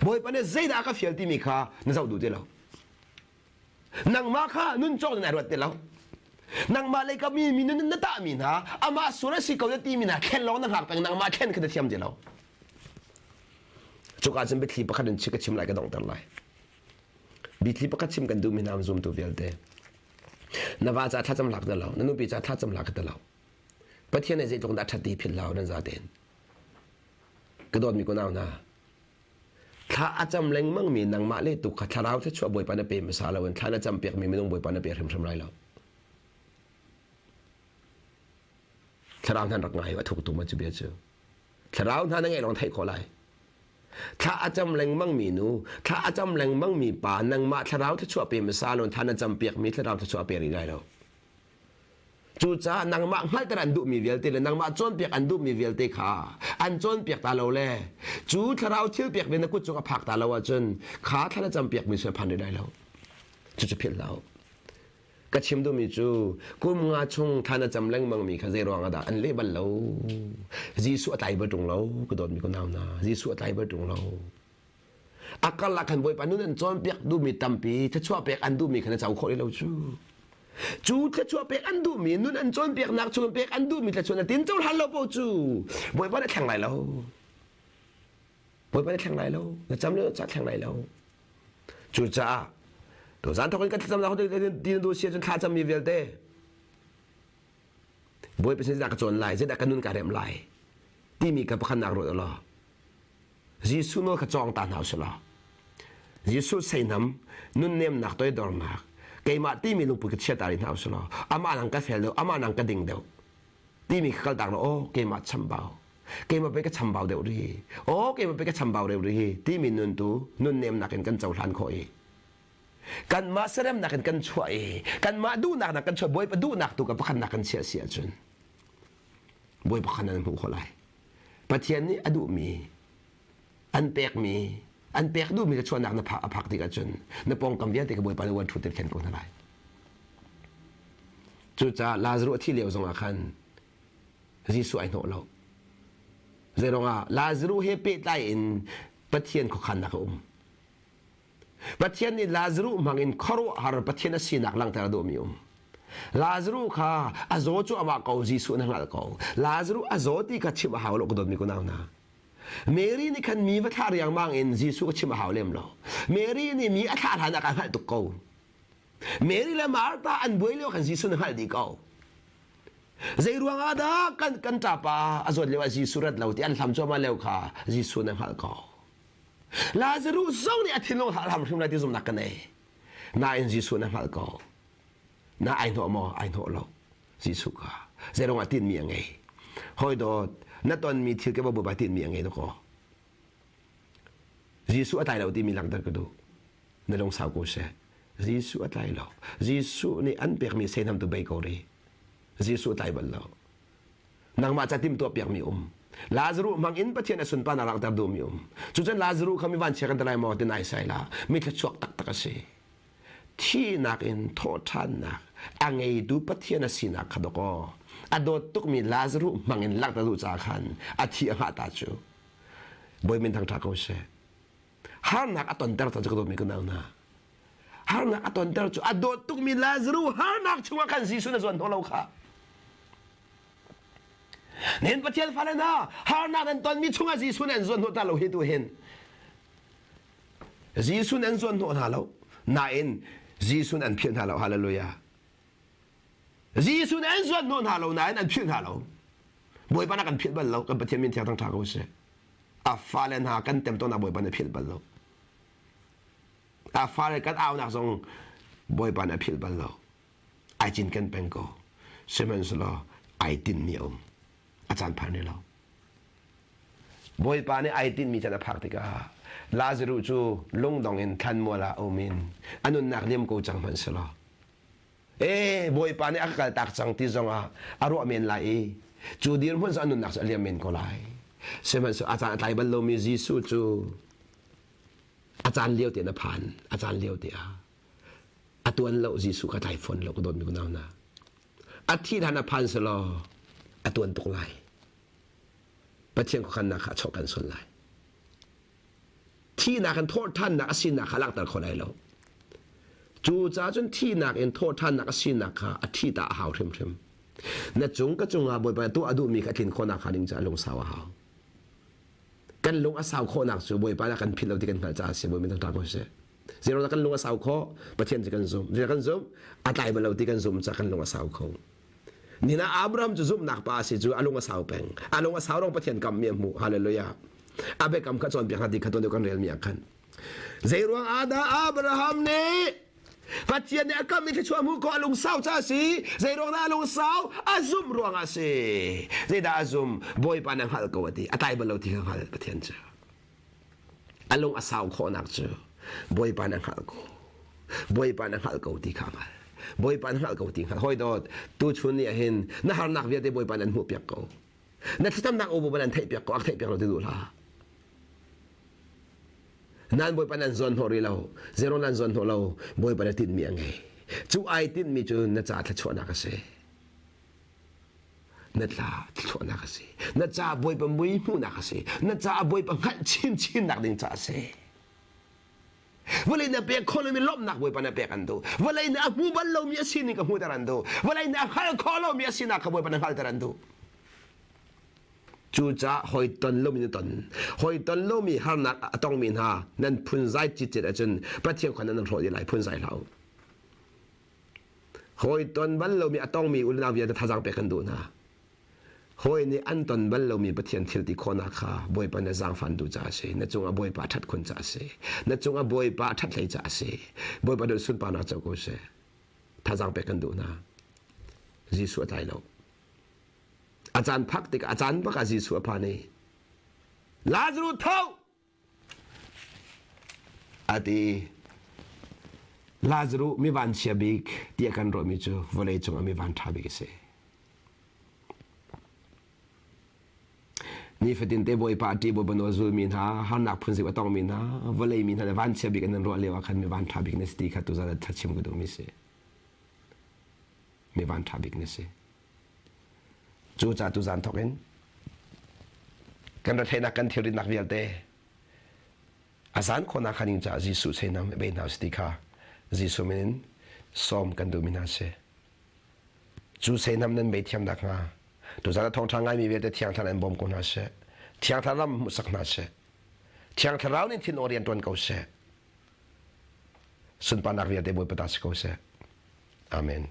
Bawipa nih zeidah a ka fial timi kha na zoh duh ti lo. Nangmah kha nun cawk in ai ruat ti lo. Nangmah lei ka mi mi nun na tahmi hna amah sual a si ko na timi hna thlen lawng na hngak peng nangmah thlen kha na thiam ti lo. Cuka cun biathli pakhat in ka chim lai ka donghter lai. Biathli pakhat chim kan duhmi hna zumtu vialte. Na va ca thlacam lak ti lo, na nupi ca thlacam lak ti lo. Pathian nih zeitluk dah ṭhat ti philh hlah nan zaten. Ka dawtmi kunau hna, thla a cam lengmangmi nangmah le tu kha thlarau thluachuah Bawipa na pe hmasa loin thla na cam piakmi minung Bawipa na pe hrimhrim lai lo. Thlarau hna rak ngai a thuk tuk ma cu bia cu. Thlarau hna na ngeih lawng theih khawh lai. Thla a cam lengmangmi nu, thla a cam lengmangmi pa nangmah thlarau thluachuah pe hmasa loin thla na cam piakmi thlarau thluachuah pe rih lai lo. Cucaah nangmah hngalhter an duhmi vialte le nangmah cawnpiak an duhmi vialte kha an cawnpiak ta lo le cu thlarau thil pekmi na kut cung a phak ta lo ahcun kha thla na campiakmi cu a phan rih lai lo. Cucu philh hlah u. Ka chim duhmi cu kum nga chung thla na cam lengmangmi kha zei ruang ah dah an leh bal lo. Jesuh a tlai bal ṭung lo, ka dawtmi ka nau hna. Jesuh a tlai bal ṭung lo. A karlak khan Bawipa nun an cawnpiak duhmi tampi thluachuah pek an duhmi kha na co khawh lo cu. Cu thluachuah pek an duhmi nun an cawnpiaknak chung pek an duhmi thluachuah na tin cohlan lo paoh cu Bawipa na thleng lai lo. Bawipa na thleng lai lo. Na cam le ca thleng lai lo. Cucaah tuzaan thawk in kan thlacamnak ti na duh si ahcun thla cammi vialte Bawipa sin zeidah ka cawn lai, zeidah ka nun ka remh lai timi ka pakhatnak ruat law Jesuh nawl kha cawng ta hna usih law Jesuh seihnam nunnemnak toidornak keimah timi lungput ka chia ta rih hna usih law amah nang ka fel deuh amah nang ka ding deuh timi kha kaltak law aw keimah chambau keimah pei ka chambau deuh rih aw keimah pei ka chambau deuh rih timi nun tu nunnemnak in kan cohlan khawh i kanmah seremnak in kan chuah i kanmah duhnak nak kan chuah Bawipa duhnak tu ka pakhatnak kan chiah si ahcun Bawipa kha nan hmuh khawh lai Pathian nih a duhmi an pekmi an pek duhmi ka chuahnak na phak a phak tik ahcun na pawngkam vialte ka Bawipa nih uan ṭhut khen ko hna lai. Cucaah Lazarus a thih lio zongah khan Jesuh ai hnawh lo. Zeiruangah Lazarus he pehtlai in Pathian khuakhannak a um. Pathian nih Lazarus hmangin khuaruahhar Pathian a sinak langhter a duhmi um. Lazarus kha a zaw cu amah ko Jesuh na hngalh ko. Lazarus a zaw ti kha chimh a hau lo ka dawtmi kunau hna. Mary nih khan mi va thlah riangmang in Jesuh ka chimh a hau lem lo. Mary nih mi a thlah hlan ah ka hngalh tuk ko. Mary le Martha an buai lio khan Jesuh na hngalh dih ko. Zei ruang ah dah kan kan ṭapa a zawt lio ah Jesuh rat lo ti an hlam cuahmah lio kha Jesuh na hngalh ko. Lazarus zong nih a thinlung hlah hlam hrim lai ti zumhnak ka nei. Nain Jesuh na hngalh ko. Na ai hnawh maw? Ai hnawh lo. Jesuh kha zeirong ah tinhmi a ngei. Hawi dawt, na tonmi thil ke bawipa tinhmi a ngei dakaw. Jesuh a tlai lo timi langhter ka duh. Na lungsau ko seh. Jesuh a tlai lo. Jesuh nih an pekmi seinam tu bei ko ri. Jesuh a tlai bal lo. Nangmah ca timhtuah piakmi um. Lazarus hmang in Pathian a sunparnak langhter duhmi um. Cucun Lazarus kha mi vanchia kan ti lai maw ti nai sai la. Mi thluachuak taktak a si. Thihnak in thawhṭhannak a ngeitu Pathian a sinak kha dawkaw a dawt tukmi Lazarus hmang in langhter duh caah khan a thi a hngah ta cu. Bawi min thangṭha ko seh. Harnak a tonter cang cu ka dawtmi ka nau hna. Harnak a tonter cu a dawt tukmi Lazarus harnak chungah khan Jesuh na zuan hnawh lo kha. Nen Pathian fale hna harnak nan tonmi chungah Jesuh nan zuan hnawh ta lo hi tu hin. Jesuh nan zuan hnawh hna lo. Nain Jesuh an philh hna lo. Hallelujah. Jesuh an zuan hnawh hna lo nain an philh hna lo. Bawipa na kan philh bal lo. Kan Pathian min thiang thangṭha ko seh. A fale hna kan temtawnnak Bawipa na philh bal lo. A fale kan aunak zong Bawipa na philh bal lo. Ai cinken peng ko. Sihmanhsehlaw ai tinhmi a um. A caan phan rih lo. Bawipa nih ai tinhmi can a phak tikah Lazaruh cu lungdong in thlanmual ah um in a nunnak liam ko cang hmanh selaw ee Bawipa nih a ka kaltak cang ti zongah a ruah men lai i cu dirhmun cu a nunnak cu a liam men ko lai. Sihmanhsehlaw a caan a tlai bal lomi Jesuh cu a caan lio tein a phan, a caan lio te ah a tuan lo Jesuh kha tlai fawn lo ka dawtmi unau hna. A thih hlan a phan selaw a tuan tuk lai. Pathian khuakhannak kha a chawh kan sual lai. Thihnak in thawhṭhannak a sinak kha langhter kho lai lo. Cucaah cun thihnak in thawhṭhannak a sinak kha a thi ta a hau hrimhrim. Na cung ka cungah Bawipa tuah a duhmi kha a tlin khawhnak hnga ding caah lungsau a hau. Kan lung a sau khawhnak cu Bawipa nih a kan philh lo ti kan hngalh caah a si. Bawipa min thangṭhat ko seh. Zeiruangah kan lung a sau khawh? Pathian cu kan zumh. Zeiruangah kan zumh? A tlai bal lo ti kan zumh caah kan lung a sau kho. Nina Abraham cu zumhnak pa a si cu a lung a sau peng. A lung a sau rong Pathian kammi a hmuh. Hallelujah. A biakam kha cawnpiak hna ti kha tuan kan relmi ah khan. Zeiruang ah dah Abraham nih Pathian nih a kammi thluachuah hmuh khawh a lungsau ca a si. Zeiruang dah a lungsau? A zumh ruang ah a si. Zeidah a zum? Bawipa na hngalh ko a ti. A tlai bal lo ti kha hngalh Pathian cu. A lung a sau khawhnak cu Bawipa na hngalh ko. Bawipa na hngalh ko ti kha hngal. Bawipa na hngalh ko ti hngal. Hawi dawt, tuchun ni ah hin na harnak vialte Bawipa nan hmuhpiak ko. Na thlacamnak aw Bawipa nan theihpiak ko, ak theihpiak lo ti duh hlah. Nan Bawipa nan zawn hnawh rih lo. Zero nan zawn hnawh lo. Bawipa na tinhmi a ngei. Cu ai tinhmi cu na ca thluachuahnak a si. Na tla thluachuahnak a si. Na ca Bawipa mui hmuhnak a si. Na ca Bawipa hngalh chinchinnak ding ca a si. Vawlei na pek khawh lomi lawmhnak Bawipa na pek an duh. Vawlei na a hmu bal lomi a sining ka hmuhter an duh. Vawlei na a hngal khawh lomi a sinak kha Bawipa na hngalhter an duh. Cucaah hawi ton lomi na ton. Hawi ton lomi harnak a tongmi hna nan phunzai citcet ahcun Pathian kha nan hrawh dih lai phunzai hlah u. Hawi ton bal lomi a tongmi unau vialte thazaang pek kan duh hna. Hawi nih an ton bal lomi Pathian thil ti khawhnak kha Bawipa na zaangfan duh caah a si. Na cungah Bawipa ṭhat khun caah a si. Na cungah Bawipa ṭhat hlei caah a si. Bawipa nih sunparnak co ko seh. Thazaang pek kan duh hna. Jesuh a tlai lo. A caan phak tikah a caan bak ah Jesuh a phan i Lazarus tho! A ti. Lazaruh mi vanchia bik tiah kan ruahmi cu vawlei cungah mi van ṭha bik a si. Nifatin te Bawipa a ṭih Bawipa nawl zulmi hna, harnak phunzip a tongmi hna, vawlei mi hna le vanchia bik an ruah lio ah khan mi van ṭha bik na si ti kha tuzan ah thlachim ka duhmi si. Mi van ṭha bik na si. Cucaah tuzan thawk in kan retheihnak kan thilritnak vialte a zan khawhnak kha ning caah Jesuh seinam bei hna ti kha Jesuh min in sawm kan duhmi hna si. Cu seinam nan bei thiam nakhnga tuzan a thawngṭha ngaimi vialte Thiang Thlarau in bawm ko hna seh. Thiang Thlarau lam hmuhsak hna seh. Thiang Thlarau nih thin aw rian ṭuan ko seh. Sunparnak vialte Bawipa ta si ko seh. Amen.